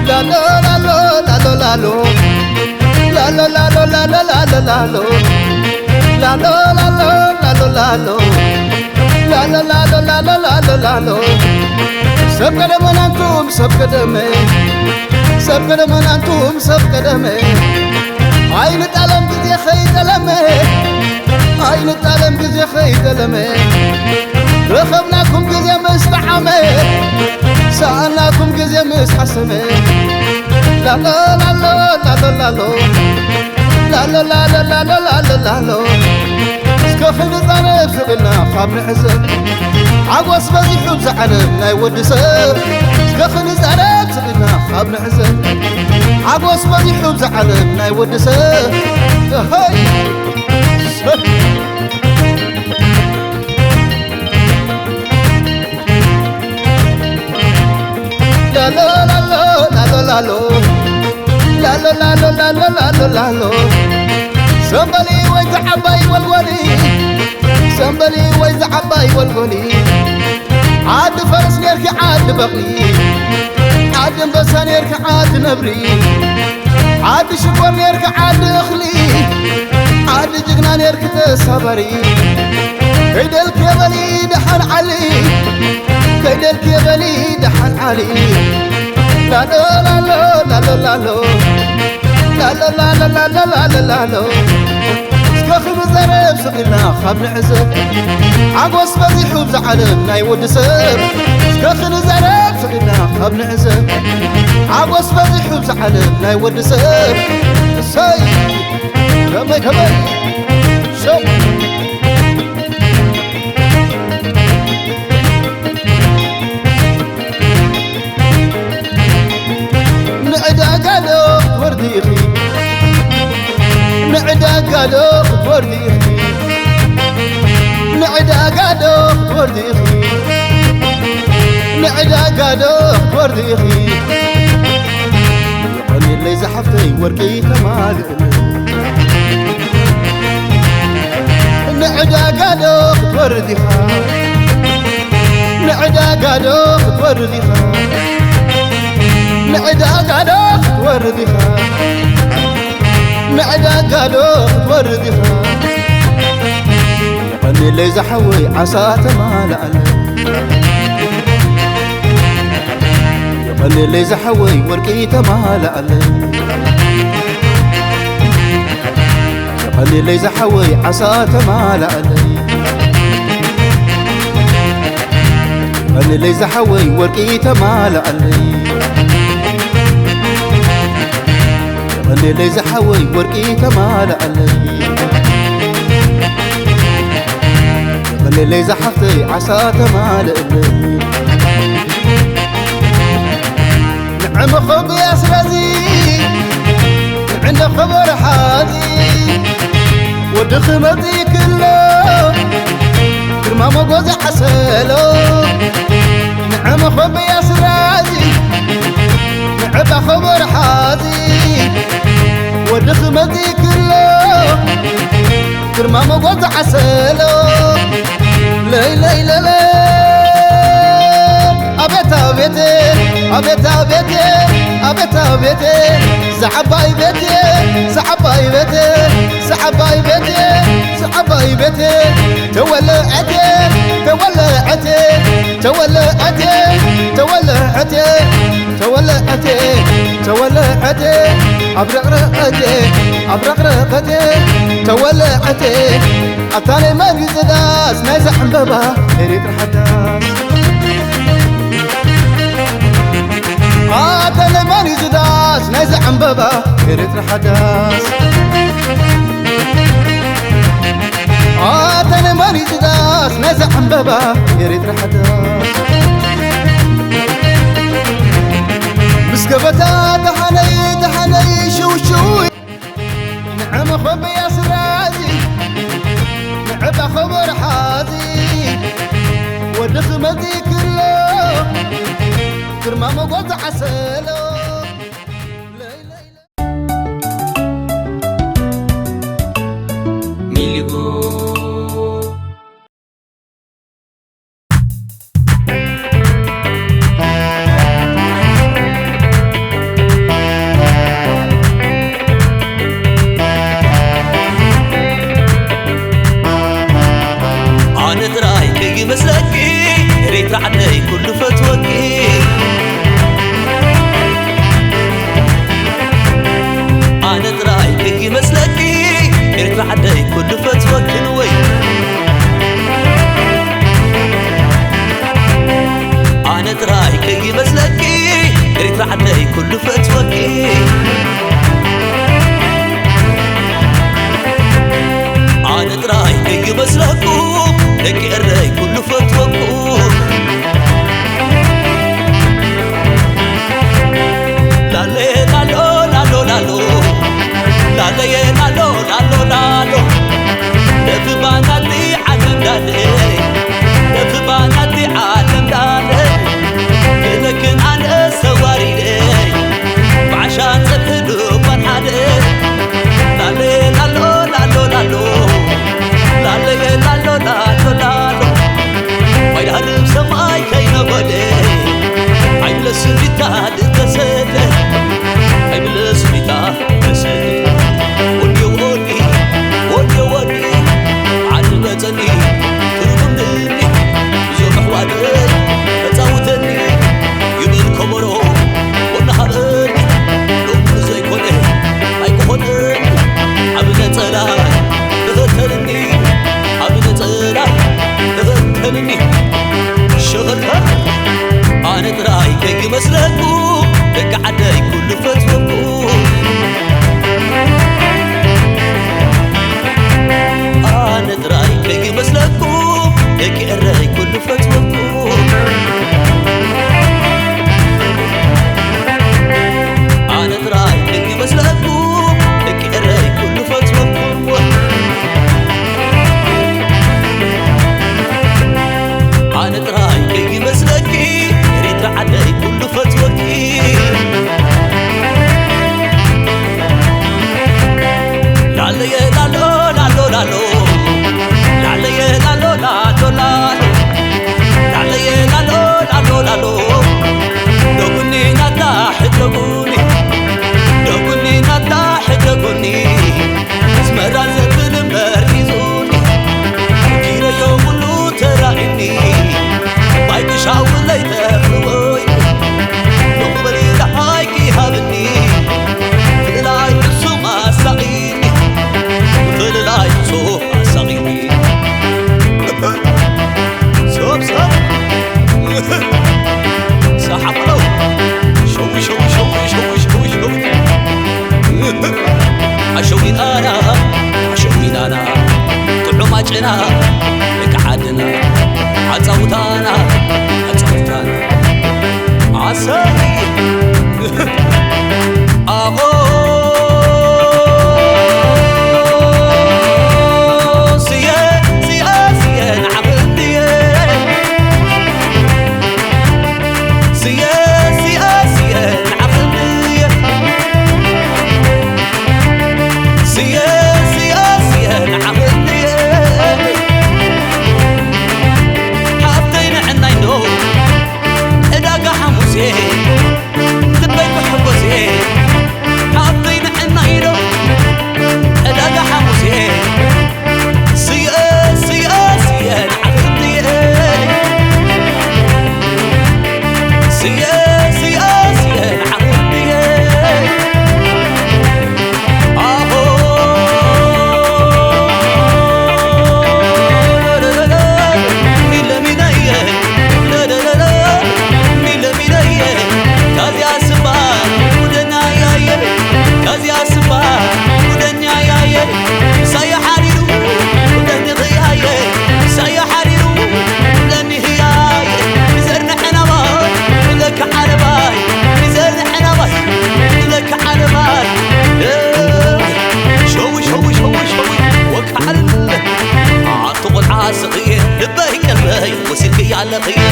ላሎ፣ ላሎ፣ ላሎ፣ ላሎ። ላሎ፣ ላሎ፣ ላሎ፣ ላሎ፣ ላሎ። ላሎ፣ ላሎ፣ ላሎ፣ ላሎ፣ ላሎ። ላሎ፣ ላሎ፣ ላሎ፣ ላሎ፣ ላሎ። ሰብ ቀደመ ናንቱም ሰብ ቀደመ፣ ሰብ ቀደመ ናንቱም ሰብ ቀደመ። ኣይንጣለም ግዜ ኸይጠለመ፣ ኣይንጣለም ግዜ ኸይጠለመ። ረኸብናኩም ግዜ ምስ ጠዓመ፣ ሰኣናኩም ግዜ ምስ ሓሰመ። ላሎ፣ ላሎ፣ ላሎ፣ ላሎ። ላሎ፣ ላሎ፣ ላሎ፣ ላሎ፣ ላሎ። እስከ ክንዛረብ ስቕ ኢልና ካብ ንዕዘብ፣ ሓጎስ በዚሑ ብዛ ዓለም ናይ ወዲ ሰብ። እስከ ክንዛረብ ስቕ ኢልና ካብ ንዕዘብ፣ ሓጎስ በዚሑ ብዛ ዓለም ናይ ወዲ ሰብ። እሆይ! ሰብ! ላሎ፣ ላሎ፣ ላሎ፣ ላሎ። ላሎ፣ ላሎ፣ ላሎ፣ ላሎ፣ ላሎ። ሰምበሊ ወይ ዝዓባይ ወልወሊ፣ ሰምበሊ ወይ ዝዓባይ ወልወሊ። ዓዲ ፈረስ ኔርኪ ዓዲ በቕሊ፣ ዓዲ ኣንበሳ ኔርኪ ዓዲ ነብሪ። ዓዲ ሽኮር ኔርኪ ዓዲ እኽሊ፣ ዓዲ ጅግና ኔርኪ ተሳባሪ። ከይደልኪ በሊ ደሓን ዓሊ፣ ከይደልኪ በሊ ደሓን ዓሊ። ላሎ፣ ላሎ፣ ላሎ፣ ላሎ። ላሎ፣ ላሎ፣ ላሎ፣ ላሎ፣ ላሎ። እስከ ክንዛረብ ስቕ ኢልና ካብ ንዕዘብ፣ ሓጎስ በዚሑ ብዛ ዓለም ናይ ወዲ ሰብ። እስከ ክንዛረብ ስቕ ኢልና ካብ ንዕዘብ፣ ሓጎስ በዚሑ ብዛ ዓለም ናይ ወዲ ሰብ። እሰይ! ከመይ፣ ከመይ? ሸው! ንዕዳጋ ዶ ክትወርዲ ኢኺ? ንዕዳጋ ዶ ክትወርዲ ኢኺ? ንዕዳጋ ዶ ክትወርዲ ኢኺ? ንዕዳጋ ዶ ክትወርዲ ኢኺ? የቐንየለይ ዝሓፍተይ ወርቂ ተማልእለይ። ንዕዳጋ ዶ ክትወርድ ኢኻ? ንዕዳጋ ዶ ክትወርድ ኢኻ? ንዕዳጋ ዶ ክትወርድ ኢኻ? ንዕዳጋ ዶ ክትወርድ ኢኻ? የቐንየለይ ዝሓወይ ዓሳ ተማልኣለይ። የቐንየለይ ዝሓወይ ወርቂ ተማልኣለይ። የቐንየለይ ዝሓወይ ዓሳ ተማልኣለይ። የቐንየለይ ዝሓወይ ወርቂ ተማልኣለይ። የቐንየለይ ዝሓወይ ወርቂ ተማልኣለይ። የቐንየለይ ዝሓፍተይ ዓሳ ተማልኣለይ። ንዕመ ኸብያ ስለዚ ንዕንደ ኸበረ ሓዚ ወዲ ክመጽእ ክሎ ግርማ ሞጎ ዝዓሰሎ። ንዕመ ኸብያ ስለዚ ንዕባ ኸበረ ሓዚ ወዲ ክመጽእ ክሎ ግርማ ሞጎ ዝዓሰሎ። ለይ ለይ ለለ ኣቤት ኣቤት ኣቤት ኣቤት ኣቤት ኣቤት ዝዓባይ ቤት ዝዓባይ ቤት ዝዓባይ ቤት ዝዓባይ ቤት ተወለዐት ተወለዐት ተወለዐት ተወለዐት ተወለዐት ተወለዐት ኣብረቕረቐት ኣብረቕረቐት ተወለዐት ኣታ ናይ መን እዩ ዝዳስ ናይዛ ዕምበባ ኤሪትራ ሓዳስ? ኣታ ናይ መን እዩ ዝዳስ ናይዛ ዕምበባ ኤሪትራ ሓዳስ? ኣታ ናይ መን እዩ ዝዳስ ናይዛ ዕምበባ ኤሪትራ ሓዳስ? ምስ ገበታ ተሓነይ ተሓነይ ሽውሽው ንዕመ ኸበያ ስራዚ ንዕባ ኸበረ ሓዚ ወዲ ክመጽእ ክሎ ግርማ ሞጎት ዓሰሎ። ሚሊጎ ኣነ ጥራይ ከይመስለኪ ኤሪትራ ዓደይ ኩሉ ፈትወኪ። ኣነ ጥራይ ከይመስለኪ ኤሪትራ ዓደይ ኩሉ ፈትወኪ። ዓድና ደቂ ዓድና ኣጻውታና ኣጻውታና ኣሰይ ኣኾ ስየ ስየ ስየ ንዓኽንድየ ስየ ስየ ስየ ንዓኽንድየ ስየ ስየ ስየ ንዓኽንድየ ሓፍተይ ንዕናይ ዶ ዕዳጋ ሓሙሴ ልበይ ብሕጎሴ ሓፍተይ ንዕናይ ዶ ዕዳጋ ሓሙሴ ስየ ስየ ስየ ንዓኽንድየ ስየ ስየ ስየ ንዓኽንድየ ኣሆ ሚለሚለየ ለለለለ ሚለሚለየ ታዚያ ስባ ጉደኛያየ ታዚያ ስባ ጉደኛያየ ሳየ ሓሪሩ ጉደኒ ኽያየ ሳየ ሓሪሩ ጉደኒ ህያየ ንዘር ንዕናባይ ንለካ ዓለባይ ንዘር ንዕናባይ ንለካ ዓለባይ ሸዊ ሸዊ ሸዊ ሸዊ ወካዕል ኣቲ ቆልዓ ስኽየ ልበይ ቀልበይ ወሲድክያ ኣለኽየ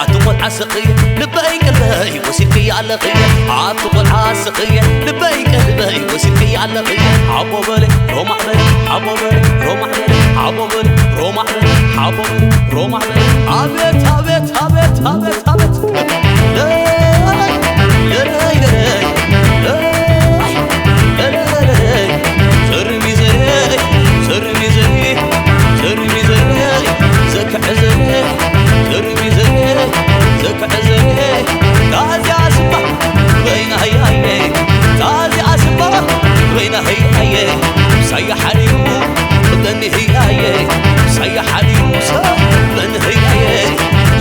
ኣቲ ቆልዓ ስኽየ ልበይ ቀልበይ ወሲድክያ ኣለኽየ ኣቲ ቆልዓ ስኽየ ልበይ ቀልበይ ወሲድክያ ኣለኽየ ሓቦ በለ ሮማዕ በለ ሓቦ በለ ሮማዕ በለ ሓቦ በለ ሮማዕ በለ ሓቦ በለ ሮማዕ በለ ኣቤት ኣቤት ኣቤት ኣቤት ኣቤት ለይ ለይ ለይ ለይ ለይ ለይ ለይ ዘርሚ ዘይ ዘርሚ ዘይ ዘርሚ ዘይ ዘክዐ ዘይ ዘርሚ ዘይ ዘክዐ ዘይ ታዚያ ስባ በይና ህያየ ታዚያ ስባ በይና ህያየ ሳያ ሓሪሩ በኒ ህያየ ሳያ ሓሪሩ ሰብ በኒ ህያየ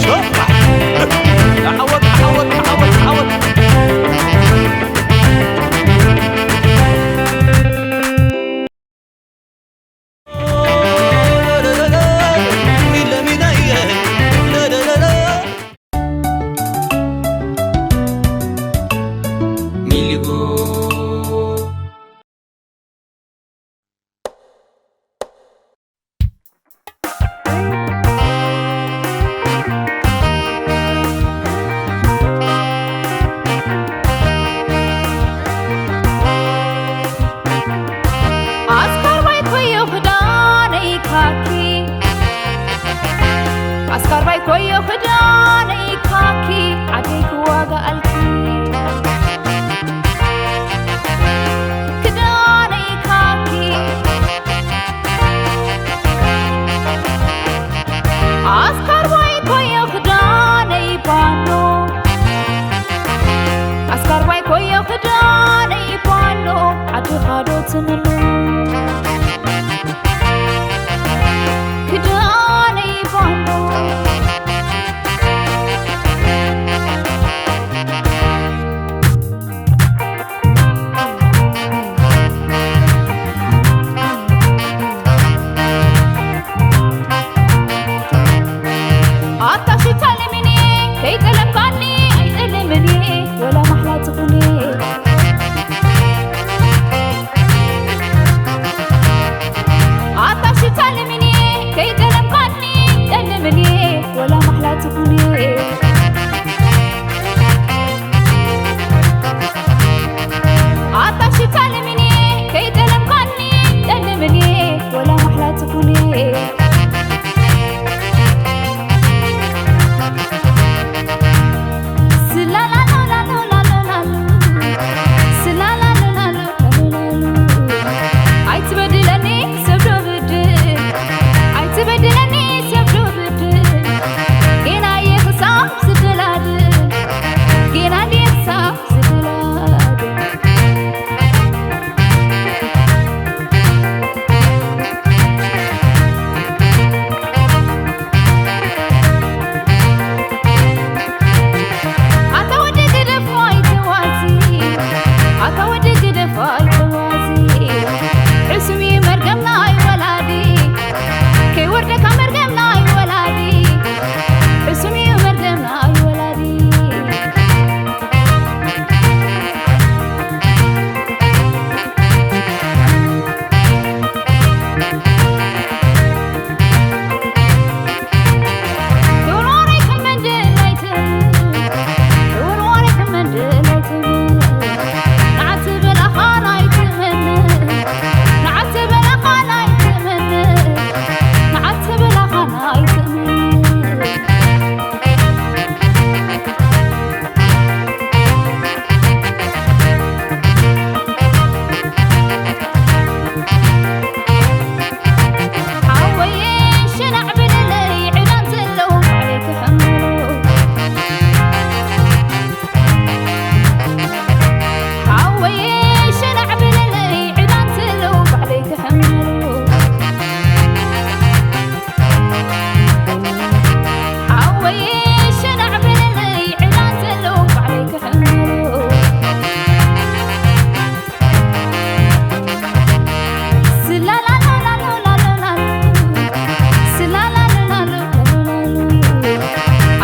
ሸባ ዓወት ዓወት ዓወት ዓወት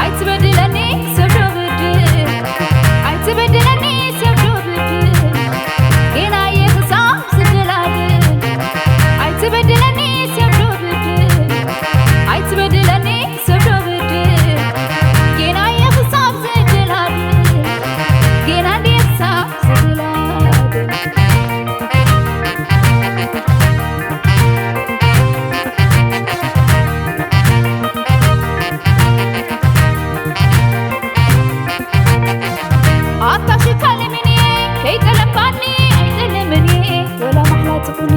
ኣይትበድለኒ ሰብ ዶ ብድል፣ ኣይትበድለኒ ሰብ ዶ ብድል፣ ጌና እየ ክሳብ ዝድል ኣድል። ኣይትበድለኒ ሰብ ዶ ብድል፣ ኣይትበድለኒ ሰብ ዶ ብድል፣ ጌና እየ ክሳብ ዝድል ኣድል። ጌና እንድየ ክሳብ ዝድል ኣድል። ኣታ ሽካልምኒ ከይጠለምካኒ ኣይጠልምኒ ወላ ማሕላ ትኹኒ።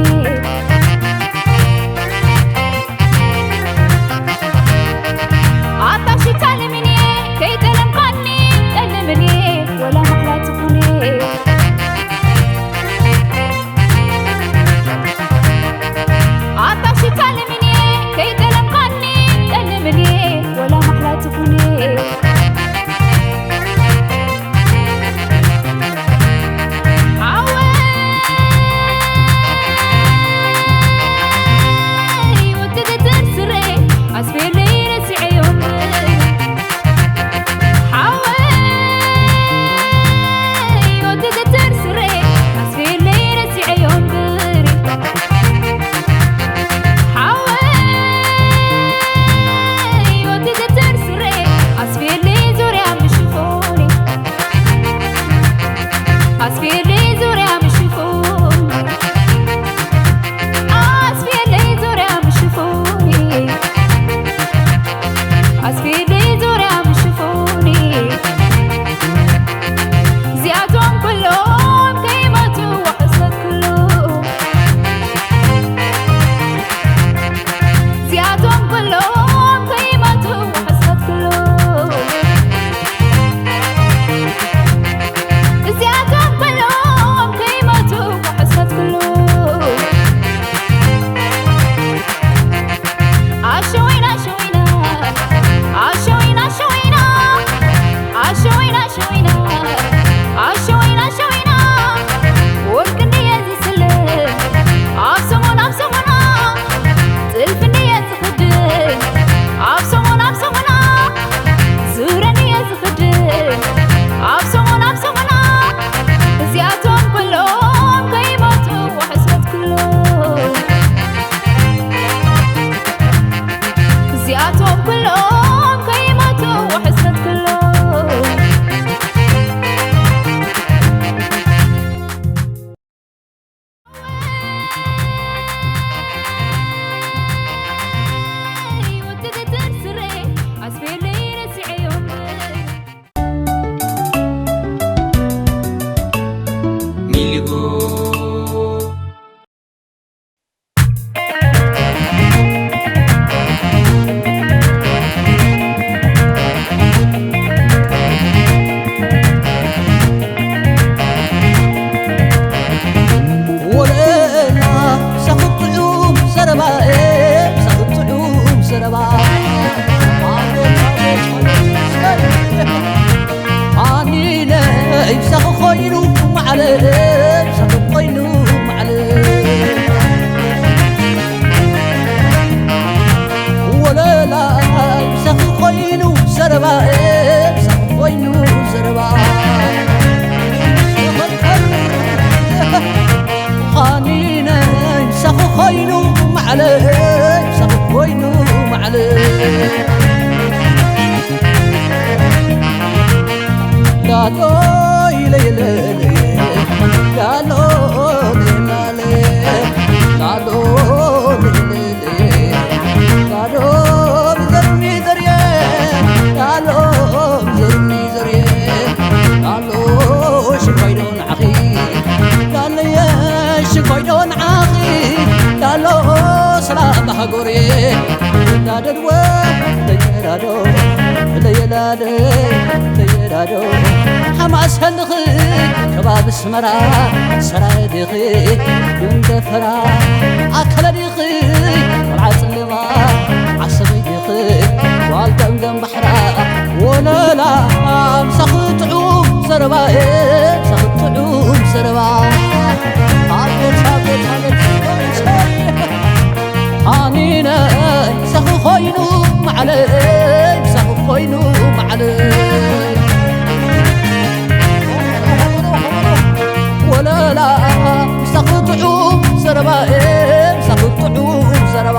ኣታ ሽካልምኒ ከይጠለምካኒ ጠልምኒ ወላ ማሕላ ትኹኒ። ኣታ ሽካልምኒ ከይጠለምካኒ ጠልምኒ ወላ ማሕላ ትኹኒ። ሓወይ ወተገተር ስረ ኣስቤለይ ረሲዐዮ እምበር። ሓወይ ወተገተር ስረ ኣስቤለይ ረሲዐዮ እምበር። ሓወይ ወተገተር ስረ ኣስቤለይ ዙርያ ምሽኾኒ። ኣስቤለይ ዙርያ ምሽኾኒ። ኣስቤለይ ዙርያ ምሽኾኒ። ኣስቤለይ ዙርያ ምሽኾኒ። እዚኣቶም ኩሎም ከይሞቱ ሕስነት ኩሉ። እዚኣቶም ኩሎም ከይሞቱ ሕስነት ኩሉ። እዚኣቶም ኩሎም ከይሞቱ ሕስነት ኩሉ። ኣሸወይና ኣሸወይና ኣሸወይና ኣሸወይና ኣሸወይና ኣሸወይና ኣሸወይና ኣሸወይና ወርቂ እንድየ ዝስልም ኣብ ሰሙን ኣብ ሰሙና ጥልፊ እንድየ ዝኽድን ኣብ ሰሙን ኣብ ሰሙና ዙርያ እንድየ ዝኽድን ኣብ ሰሙን ኣብ ሰሙና እዚኣቶም ኩሎም ከይሞቱ ሕስረት ኩሎም። እዚኣቶም ኩሎም ከይሞቱ ሕስረት ኩሎም። ሚሊጎ ወለላ ሳኽብ ጥዑም ዘረባ፣ ሳኽብ ጥዑም ዘረባ። ኣኒነ ይብሳኽ ኮይኑ ማዕለ፣ ይብሳኽ ኮይኑ ማዕለ። ወለላ ይብሳኽ ኮይኑ ዘረባ፣ ይብሳኽ ኮይኑ ዘረባ። ኻኒነ ይብሳኽ ኮይኑ ማዕለ፣ ይብሳኽ ኮይኑ ማዕለ። ላሎ ኢለ ኢለ ኢለ፣ ላሎ ኢለ ኢለ ኢለ፣ ላሎ ኢለ ኢለ ኢለ፣ ላሎ ጎርየ እንዳደድወ ለየላዶ ለየላደ ለየላዶ ሓማስ ህልኽ ከባቢ ኣስመራ ሰራየ ዲኺ እንደፈራ ኣከለ ዲኺ ቆልዓ ጽልማ ዓሰበይ ዲኺ ጓል ገምገም ባሕራ ወለላ ምሳኺ ጥዑም ዘረባ ምሳኺ ጥዑም ዘረባ ኣቤት ኣቤት ኣቤት ሓኒነ ምሳኺ ኮይኑ መዓለይ ምሳኺ ኮይኑ መዓለይ ወለላ ምሳኺ ጥዑም ዘረባ ምሳኺ ጥዑም ዘረባ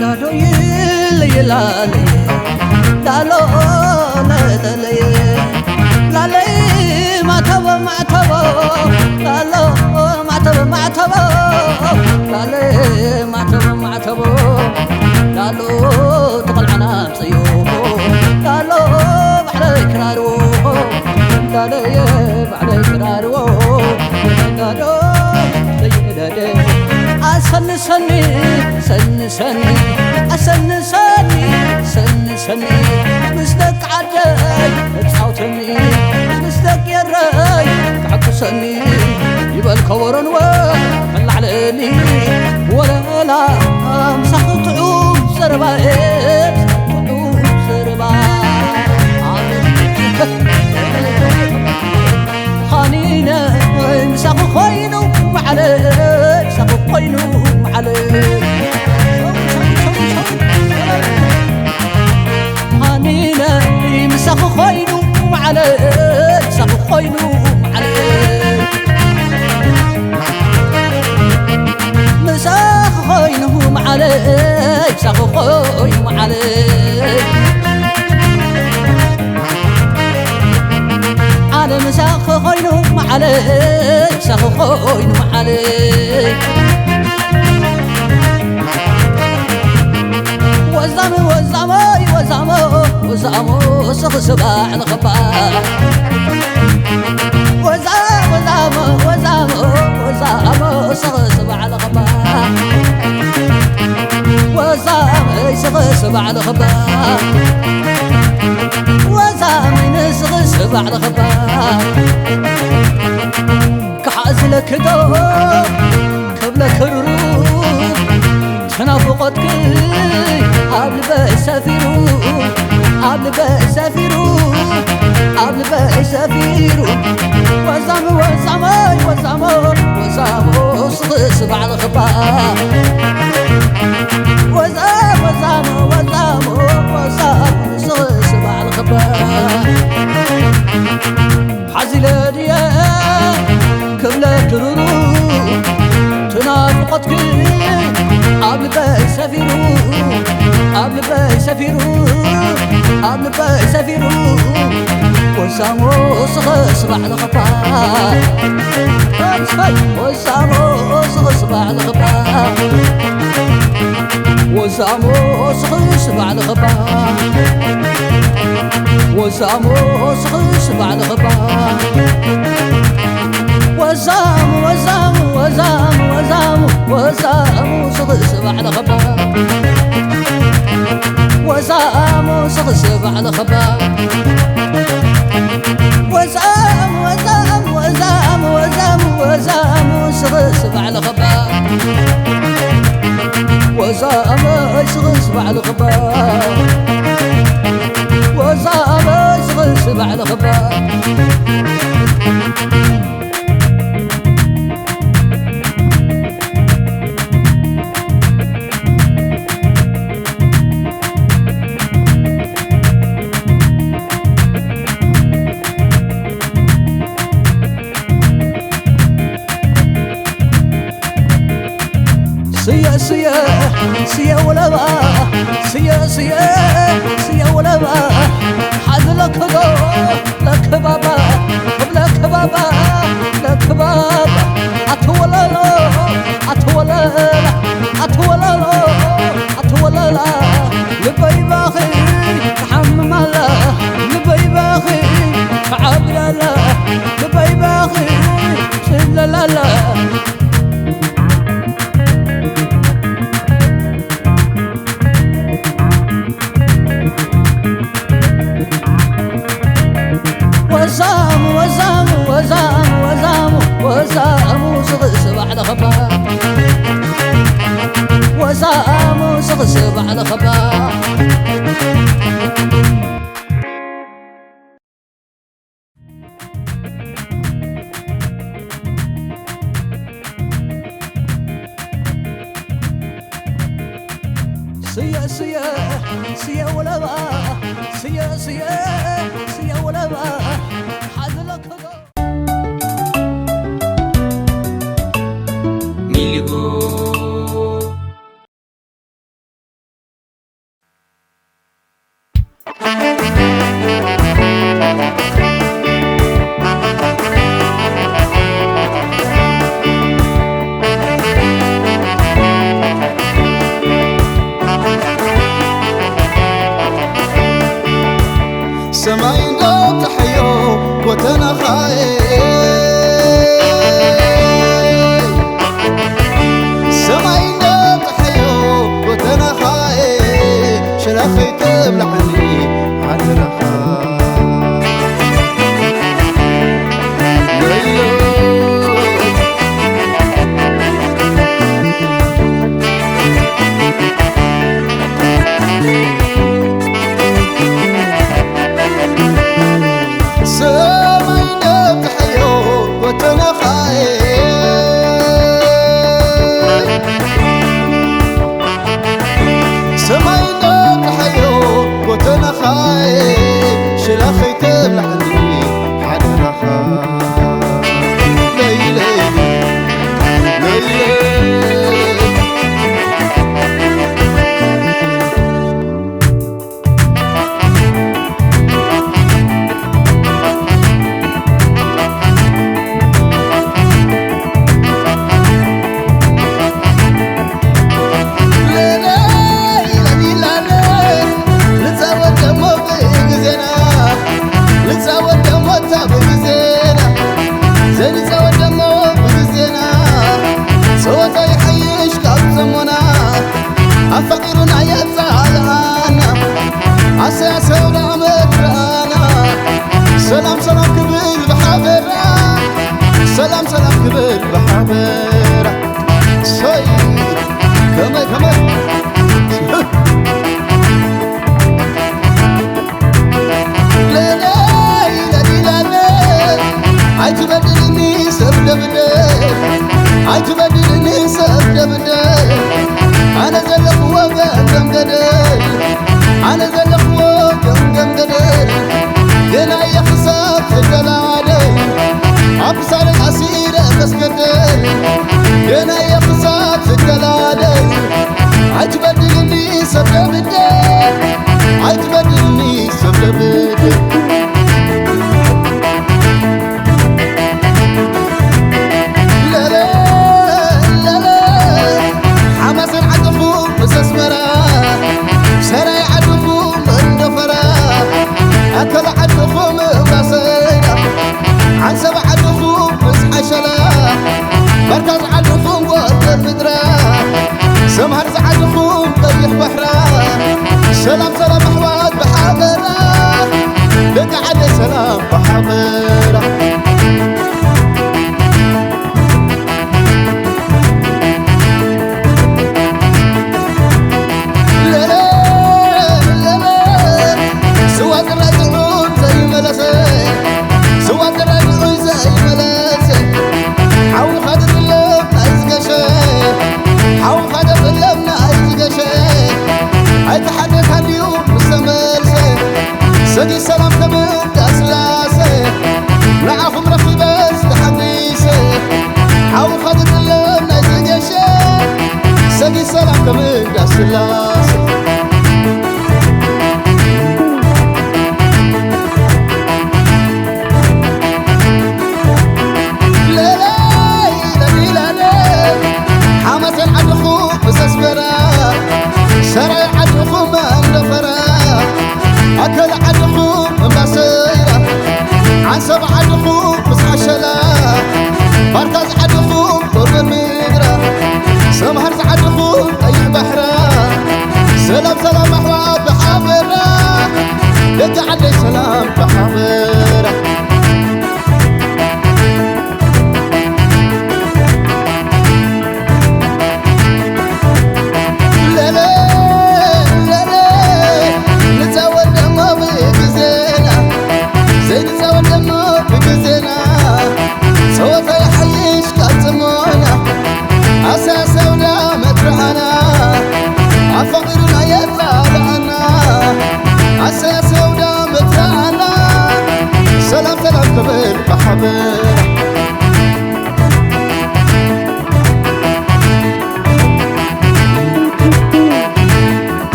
ላዶ ይለየ ላለየ ላሎ ለለለየ ላለይ ማዕተቦ ማዕተቦ ላሎ ማዕተቦ ማዕተቦ ላለይ ማዕተቦ ማዕተቦ ላሎ ተቆልዓና ኣምፀዮ ላሎ ባዕለይ ክራርዎ ላለየ ባዕለይ ክራርዎ ላዶ ለይለደ ኣሰንሰኒ ሰንሰኒ ኣሰንሰኒ ሰንሰኒ ምስ ደቂ ዓደይ ኣጻውተኒ ምስ ደቂ ኤረይ ክሕጉሰኒ ይበል ከበሮን ወ ከላዕለኒ ወለላ ምሳኺ ጥዑም ዘረባ ጥዑም ዘረባ ኻኒነ ምሳኺ ኮይኑ መዓለ ምሳኺ ኮይኑ መዓለ ኻኒነ ምሳኺ ኮይኑ መዓለ ምሳኺ ኮይኑ መዓለ ምሳኺ ኮይኑ መዓለ ምሳኺ ኮይኑ መዓለ ኣነ ምሳኺ ኮይኑ መዓለ ምሳኺ ኮይኑ መዓለ ወዛም ወዛሞይ ወዛሞ ወዛሞ ስኺ ስባዕ ንኽባዕ ወዛም ወዛሞ ወዛሞ ወዛሞ ስኺ ስባዕ ንኽባዕ ወዛመይ ስኺ ስባዕ ንኽባዕ ወዛመይ ንስኺ ስባዕ ንኽባዕ ክሓዝለኪ ዶ ክብለኪ ሩሩ ተናፍቖትኪ ኣብ ልበይ ሰፊሩ ኣብ ልበይ ሰፊሩ ኣብ ልበይ ሰፊሩ ወዛም ወዛሞይ ወዛሞ ወዛሞ ስኽስ ባዕል ኽባ ወዛም ወዛሞ ወዛሞ ወዛሞ ስኽስ ባዕል ኽባ ሓዚለ ድየ ክብለ ክሩሩ ትናፍቆትኪ ኣብ ልበይ ሰፊሩ ኣብ ልበይ ሰፊሩ ኣብ ልበይ ሰፊሩ ወሳሞ ስኸስ ባዕልኽባ ወሳሞ ስኸስ ባዕልኽባ ወዛሞ ስኽስ ባዕልኽባ ወዛሞ ስኽስ ባዕልኽባ ወዛሞ ወዛሞ ወዛሞ ወዛሞ ወዛሞ ስኽስ ባዕልኽባ ወዛሞ ስኽስ ባዕልኽባ ወዛሞ ወዛሞ ወዛሞ ወዛሞ ወዛሞ ስኽስ ባዕልኽባ ወዛሞ ስኽስ ባዕልኽባ ወዛሞ ስኽስ ባዕልኽባ ስየ ስየ ስየ ወለባ ስየ ስየ ስየ ወለባ ሓዚ ለክዶ ለክባባ ክብለ ክባባ ለክባባ ኣትወለሎ ኣትወለላ ኣትወለሎ ኣትወለላ ልበይ ባኺ ስየ ስየ ወለባ ስየ ስየ ስየ ወለባ ሓዝለክዶ ሚሊጎ ሰማይ እንዶ ተሐዮ ወተነኻኤ ሰማይ እንዶ ተሐዮ ወተነኻኤ ሸላ ከይትብልዓኒ ሓደራኻ ሰማይ ነብትሐዮ ወተነኻኤ ሰማይ ነብትሐዮ ወተነኻኤ ሽላ ከይትብልዓኒ ሓደራኻ ለይለይ ለይለይ ጸወታ ይሓይሽ ካብ ሰሞና ኣፋቂሩና የጻልኣና ኣሰያሰብና መድረኣና ሰላም ሰላም ክብል ብሓበራ ሰላም ሰላም ክብል ብሓበራ ሰይ ከመይ ከመይ ለለይ ለሊላለ ኣይትበድልኒ ሰብ ደብደ ኣይትበድልኒ ሰብ ደብደ ኣነ ዘለኹዎ ገምገም ገደል ኣነ ዘለኹዎ ገምገም ገደል ገና እየ ክሳብ ዝደላደል ኣብ ክሳደይ ኣሲረ መስገደል ገና እየ ክሳብ ዝደላደል ኣይትበድልኒ ሰብ ደብደ ኣይትበድልኒ ሰብ ደብደ ለለ ለለ ሓማሴን ዓድኹም ምስ ኣስመራ ሰራይ ዓድኹም መንደፈራ ኣከለ ዓድኹም እምባሰይዳ ዓንሰባ ዓድኹም ምስ ሓሸላ ባርካ ዝዓድኹም ጎርደር ምድራ ሰምሃር ዝዓድኹም ቀይሕ ባሕራ ሰላም ሰላም ኣሕዋት ብሓበራ ደቂ ዓደይ ሰላም ብሓበራ ለለ ለለ ስዋ ጥራይ ጥዑም ዘይመለሰ ስዋ ጥራይ ጥዑም ዘይመለሰ ሓውኻ ዝጥለም ናይ ዝገሸ ሓውኻ ዘጥለም ናይ ዝገሸ ኣይተሓደካን ድዩ ምስ ተመልሰ ሰጊድ ሰላም ከምዳ ስላሴ ንዓኹም ረኺበ ዝተሓጒሰ ሓውኻ ዝጥለም ናይ ዝገሸ ሰጊድ ሰላም ከምዳ ስላሴ ዓድኹም ምስ ኣስመራ ሰራይ ዓድኹም መንደፈራ ኣከለ ዓድኹም እምባሰይራ ዓንሰብ ዓድኹም ምስ ዓሸላ ባርካ ዝዓድኹም ጎርጎር ምድራ ሰምሃር ዝዓድኹም ቀይሕ ባሕራ ሰላም ሰላም ኣሕዋት ብሓበራ ደቂ ዓደይ ሰላም ብሓበራ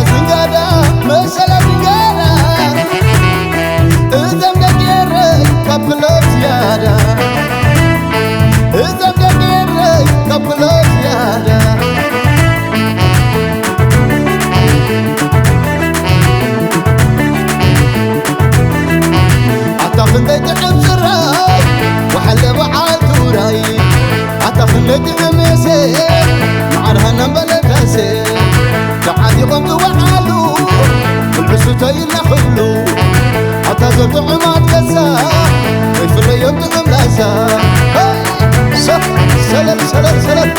ድንጋዳ መሰላ ድንጋዳ እዞም ደቂ ኤረይ ካብ ክሎት ዝያዳ እዞም ደቂ ኤረይ ካብ ክሎት ዝያዳ ኣታ ክንደይ ጥዕም ስራይ ወሓለ በዓል ቱራይ ኣታ ክንደይ ጥዕም የሴ መዓር ሃናም በለካሴ ተዓጢቖም ዝወዓሉ ብልዕሱ ተይላኽሉ ኣታ ዘጥዑማት ገዛ ዘይፍለዮም ጥዑም ላዛ ሰለል ሰለል ሰለል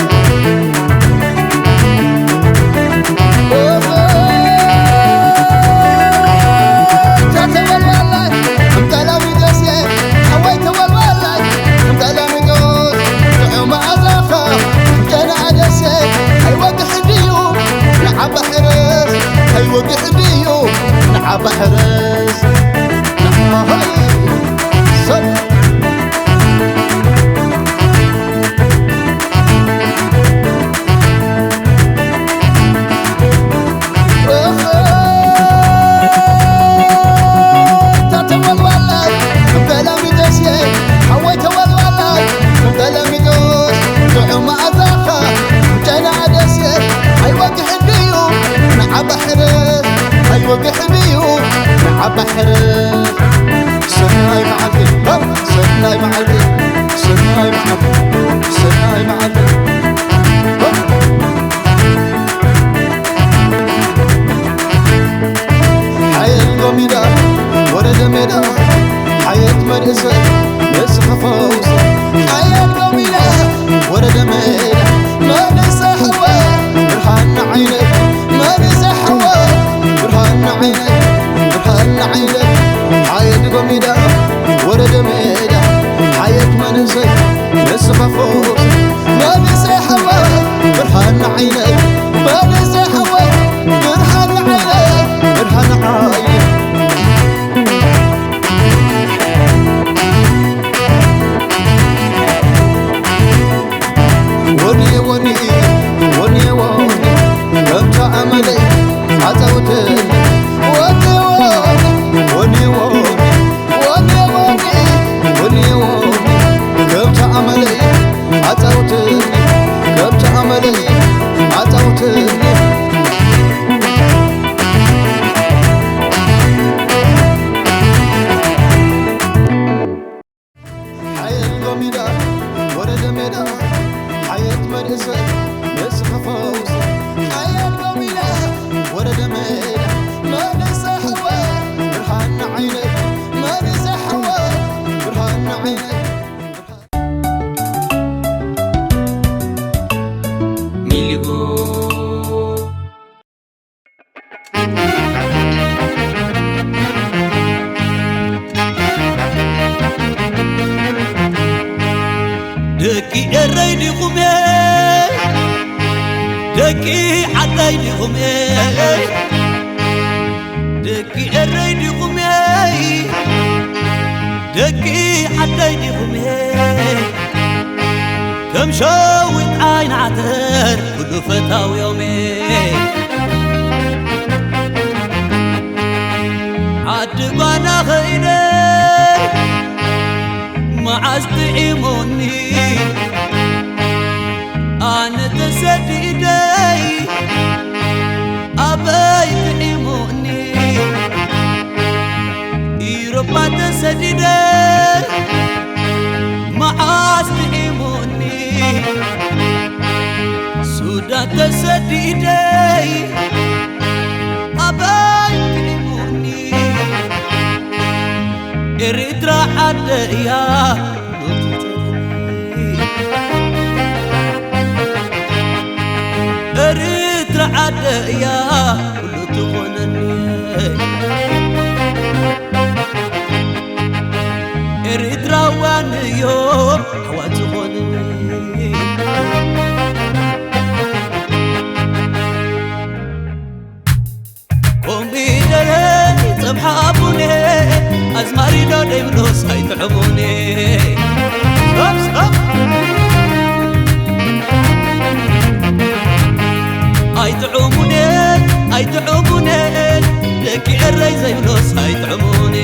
ደቂ ኤረይ ዘይብሎስ ኣይጥዕሙኒ።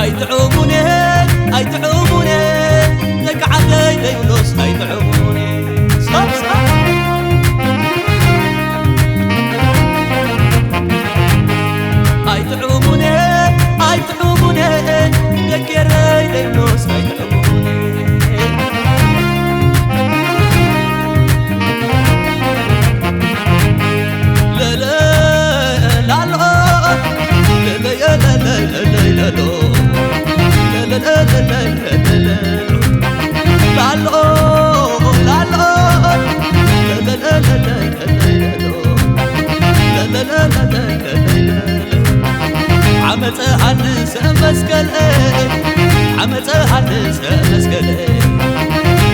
ኣይጥዕሙኒ፣ ኣይጥዕሙኒ፣ ደቂ ዓደይ ዘይብሎስ ኣይጥዕሙኒ። ሳብ፣ ሳብ። ኣይጥዕሙኒ፣ ኣይጥዕሙኒ፣ ደቂ ኤረይ ዘይብሎስ ኣይጥዕሙኒ። ዓመፀ ሃንሰ መስቀል፣ ዓመፀ ሃንሰ መስቀል፣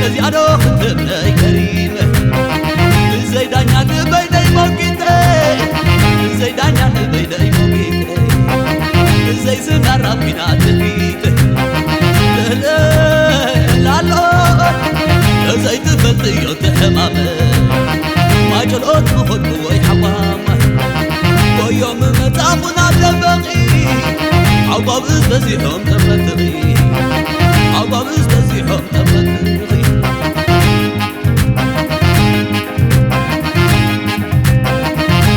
እዚኣ ዶ ክትብለይ ከሪመ፣ ብዘይ ዳኛ ንበይነይ ሞጊተ፣ ብዘይ ዳኛ ንበይነይ ሞጊተ፣ ብዘይ ዝናራ ኲናት ትቢተ፣ ልእልእ ኣሎ ዘይትፈልጥዮ እቲ ሕማመ፣ ማጨሎት ምኾንኩ ወይ ሓዋማ፣ ወዮም መጻኹ ናብ ደበኺ፣ ዓጓብዝ በዚሖም ተፈትኺ፣ ዓጓብዝ በዚሖም ተፈትኺ።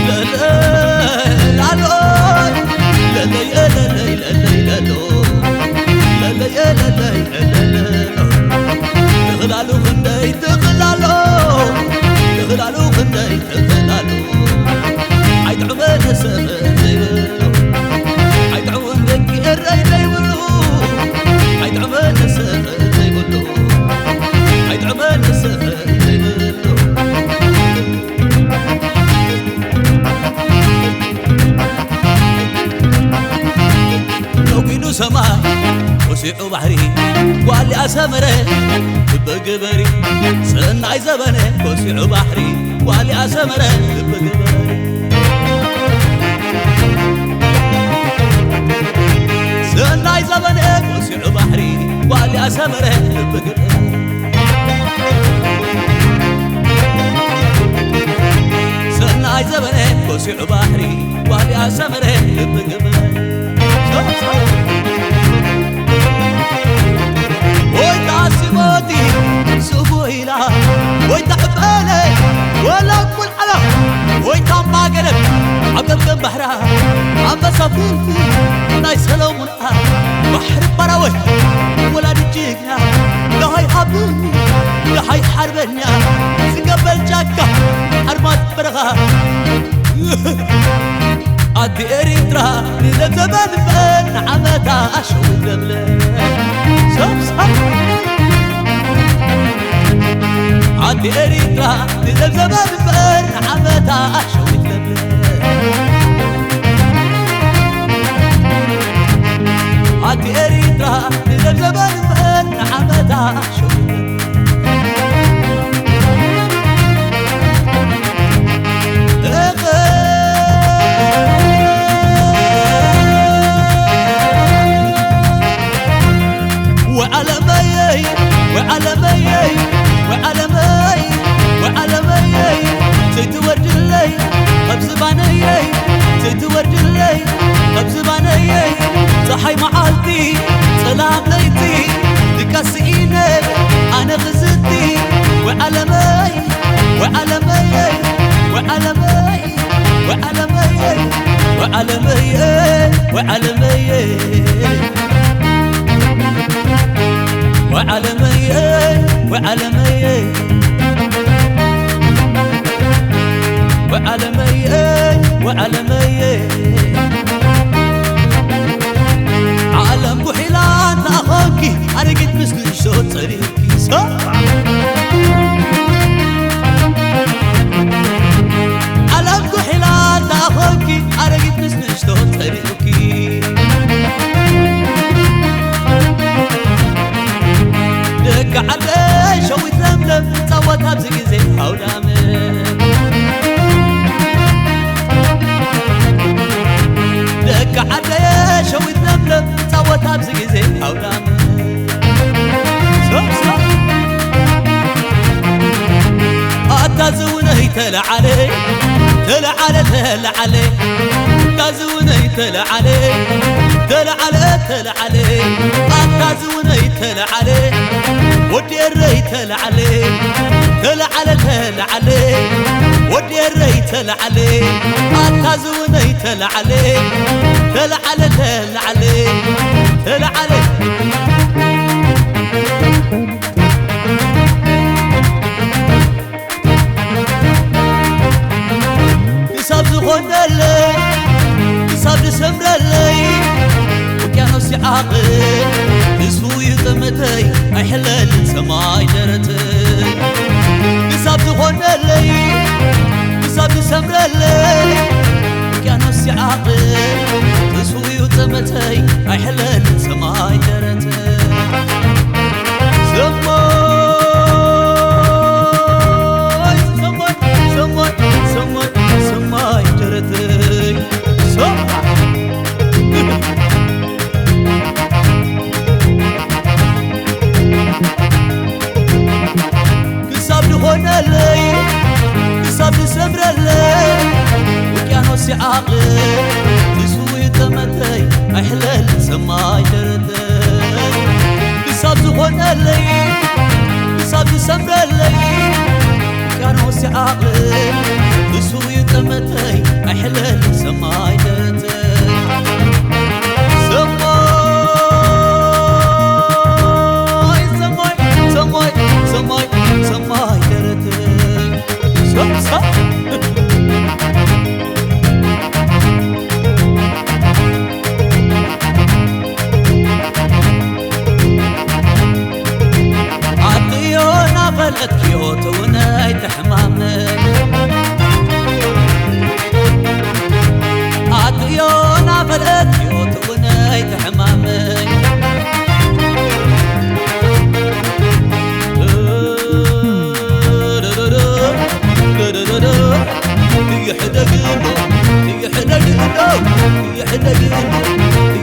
ለለይ ላሎ፣ ለለይ ለለይ ለለይ ለሎ፣ ለለይ ለለይ ለለይ ለሎ። ትኽላሉ ክንደይ ትኽላሎ፣ ትኽላሉ ክንደይ ትኽላሎ። ኣይጥዕመ ነሰፈ ዘይብሉ፣ ኣይጥዕሙን ደቂ ኤረይ ዘይብሉ፣ ኣይጥዕመ ነሰፈ ዘይብሉ፣ ኣይጥዕመ ነሰፈ ዘይብሉ። ነጒዱ ሰማይ ወሲዑ ባሕሪ ጓል ኣሰመረ ልቢ ግበሪ። ሰናይ ዘበነ ወሲዑ ባሕሪ ጓል ኣሰመረ ልቢ ግበሪ። ሰናይ ዘበነ ወሲዑ ባሕሪ ጓል ኣሰመረ ልቢ ግበሪ። ሰናይ ዘበነ ወሲዑ ባሕሪ ጓል ኣሰመረ ልቢ ግበሪ። ወይ ታሲቦቲ ስጉ ኢላ ወይ ተዕበለ ወላ ቁልዓላ ወይ ታማ ገደብ ኣብ ገምገም ባሕራ ኣንበሳ ፍልፍል ናይ ሰሎሙን ባሕሪ በራወ ወላዲ ጅግና ደሃይ ሓብኒ ደሃይ ሓርበኛ ዝገበል ጫካ ኣርማት በረኻ ኣዲ ኤሪትራ ንዘብዘበን እምበር ንዓመታ ኣሸዊት ለብለ ሰብሳብ ኣዲ ኤሪትራ ንዘብዘበን እምበር ንዓመታ ኣሸዊት ለብለ ኣቲ ኤሪትራ ንዘብዘበን እምበር ንዓመታ ሸዊት ወዓለመየይ ወዓለመየይ ወዓለመይ ወዓለመየይ ዘይትወርድለይ ካብ ዝባነየይ ዘይትወርድለይ ካብ ዝባነየይ ፀሓይ መዓልቲ ፀላም ለይቲ ድቃስ ስኢነ ኣነ ክዝቲ ወዓለመይ ወዓለመየይ ወዓለመይ ወዓለመየይ ወዓለመየይ ወዓለመየይ ወዓለመየይ ወዓለመየይ ወዓለመየይ ወዓለመየይ ዓለም ጉሒላ እንተኾንኪ ኣረጊት ምስ ንእሽቶ ጸሪፍኪ ሰ ዓለም ጉሒላ እንተኾንኪ ኣረጊት ምስ ንእሽቶ ጸሪፍኪ ደቂ ዓደይ ሸዊት ለምለም ጻወት ኣብዚ ግዜ ኣውዳመ ደቂ ዓደይ ሸዊት ለምለም ጻወት ኣብዚ ግዜ ኣውዳመ ሰብ ሰብ ኣታ ዝውነይ ተለዓለ፣ ተለዓለ፣ ተለዓለ። ኣታ ዝውነይ ተለዓለ፣ ተለዓለ፣ ተለዓለ። ኣታ ዝውነይ ተለዓለ፣ ወዲ ኤረይ ተለዓለ፣ ተለዓለ፣ ተለዓለ። ወዲ ኤረይ ተለዓለ፣ ኣታ ዝውነይ ተለዓለ፣ ተለዓለ፣ ተለዓለ፣ ተለዓለ። ክሳብ ዝኾነለይ፣ ክሳብ ዝሰምረለይ፣ ውቅያኖስ ይዓቕብ፣ ንሱ እዩ ጠመተይ፣ ኣይሕለልን ሰማይ ደረተይ። ክሳብ ዝኾነለይ፣ ክሳብ ዝሰምረለይ፣ ውቅያኖስ ይዓቕብ፣ ንሱ እዩ ጠመተይ፣ ኣይሕለልን ሰማይ ደረተይ። ሰማይ፣ ሰማይ፣ ሰማይ፣ ሰማይ፣ ሰማይ ደረተይ። ሰማይ። ክሳብ ዝኾነለይ፣ ክሳብ ዝሰምረለይ፣ ውቅያኖስ ይዓቕብ፣ ንሱ እዩ ጠመተይ፣ ኣይሕለልን ሰማይ ደረተይ። ክሳብ ዝኾነለይ፣ ክሳብ ዝሰምረለይ፣ ውቅያኖስ ይዓቕብ፣ ንሱ እዩ ጠመተይ፣ ኣይሕለልን ሰማይ ደረተይ። ሰማይ፣ ሰማይ፣ ሰማይ፣ ሰማይ፣ ሰማይ ደረተይ። ሰብ፣ ሰብ። ኣጥዮ ናፈለጥክዮ ትውነይ ትሕማመይ። ኣጥዮ ናፈለጥክዮ ትውነይ ትሕማመይ። ይሕደግ እንዶ፣ ይሕደግ እንዶ፣ ይሕደግ እንዶ፣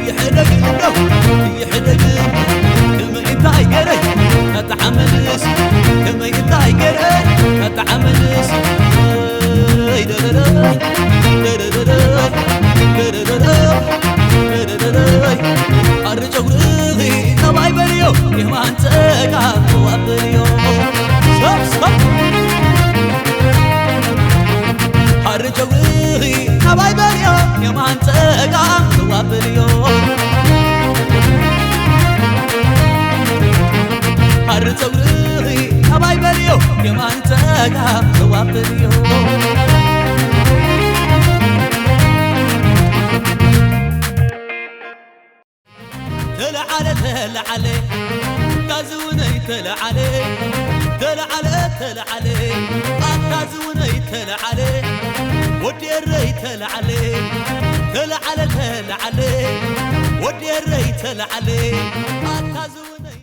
ይሕደግ እንዶ፣ ይሕደግ እንዶ። ከመይ እንታይ ገይረ ኣጣዓመልሲ፣ ከመይ እንታይ ገይረ ኣጣዓመልሲ። ደረረይ፣ ደረረይ፣ ደረረይ፣ ደረረይ። ኣረ ጨጉርኺ ናባይ በልዮ፣ የማን ጸጋም ኣበልዮ። ሰብ፣ ሰብ። ኣረ ጨጉርኺ ናባይ በልዮ፣ የማን ጸጋም ኣበልዮ። ኣረ ጸጉርኺ ናባይ በልዮ፣ የማን ጸጋም ኣበልዮ። ተለዓለ፣ ተለዓለ፣ ኣታ ዝውነይ ተለዓለ፣ ተለዓለ፣ ተለዓለ፣ ኣታ ዝውነይ ተለዓለ፣ ወዲ ኤረይ ተለዓለ፣ ተለዓለ፣ ተለዓለ፣ ወዲ ኤረይ ተለዓለ፣ ኣታ ዝው-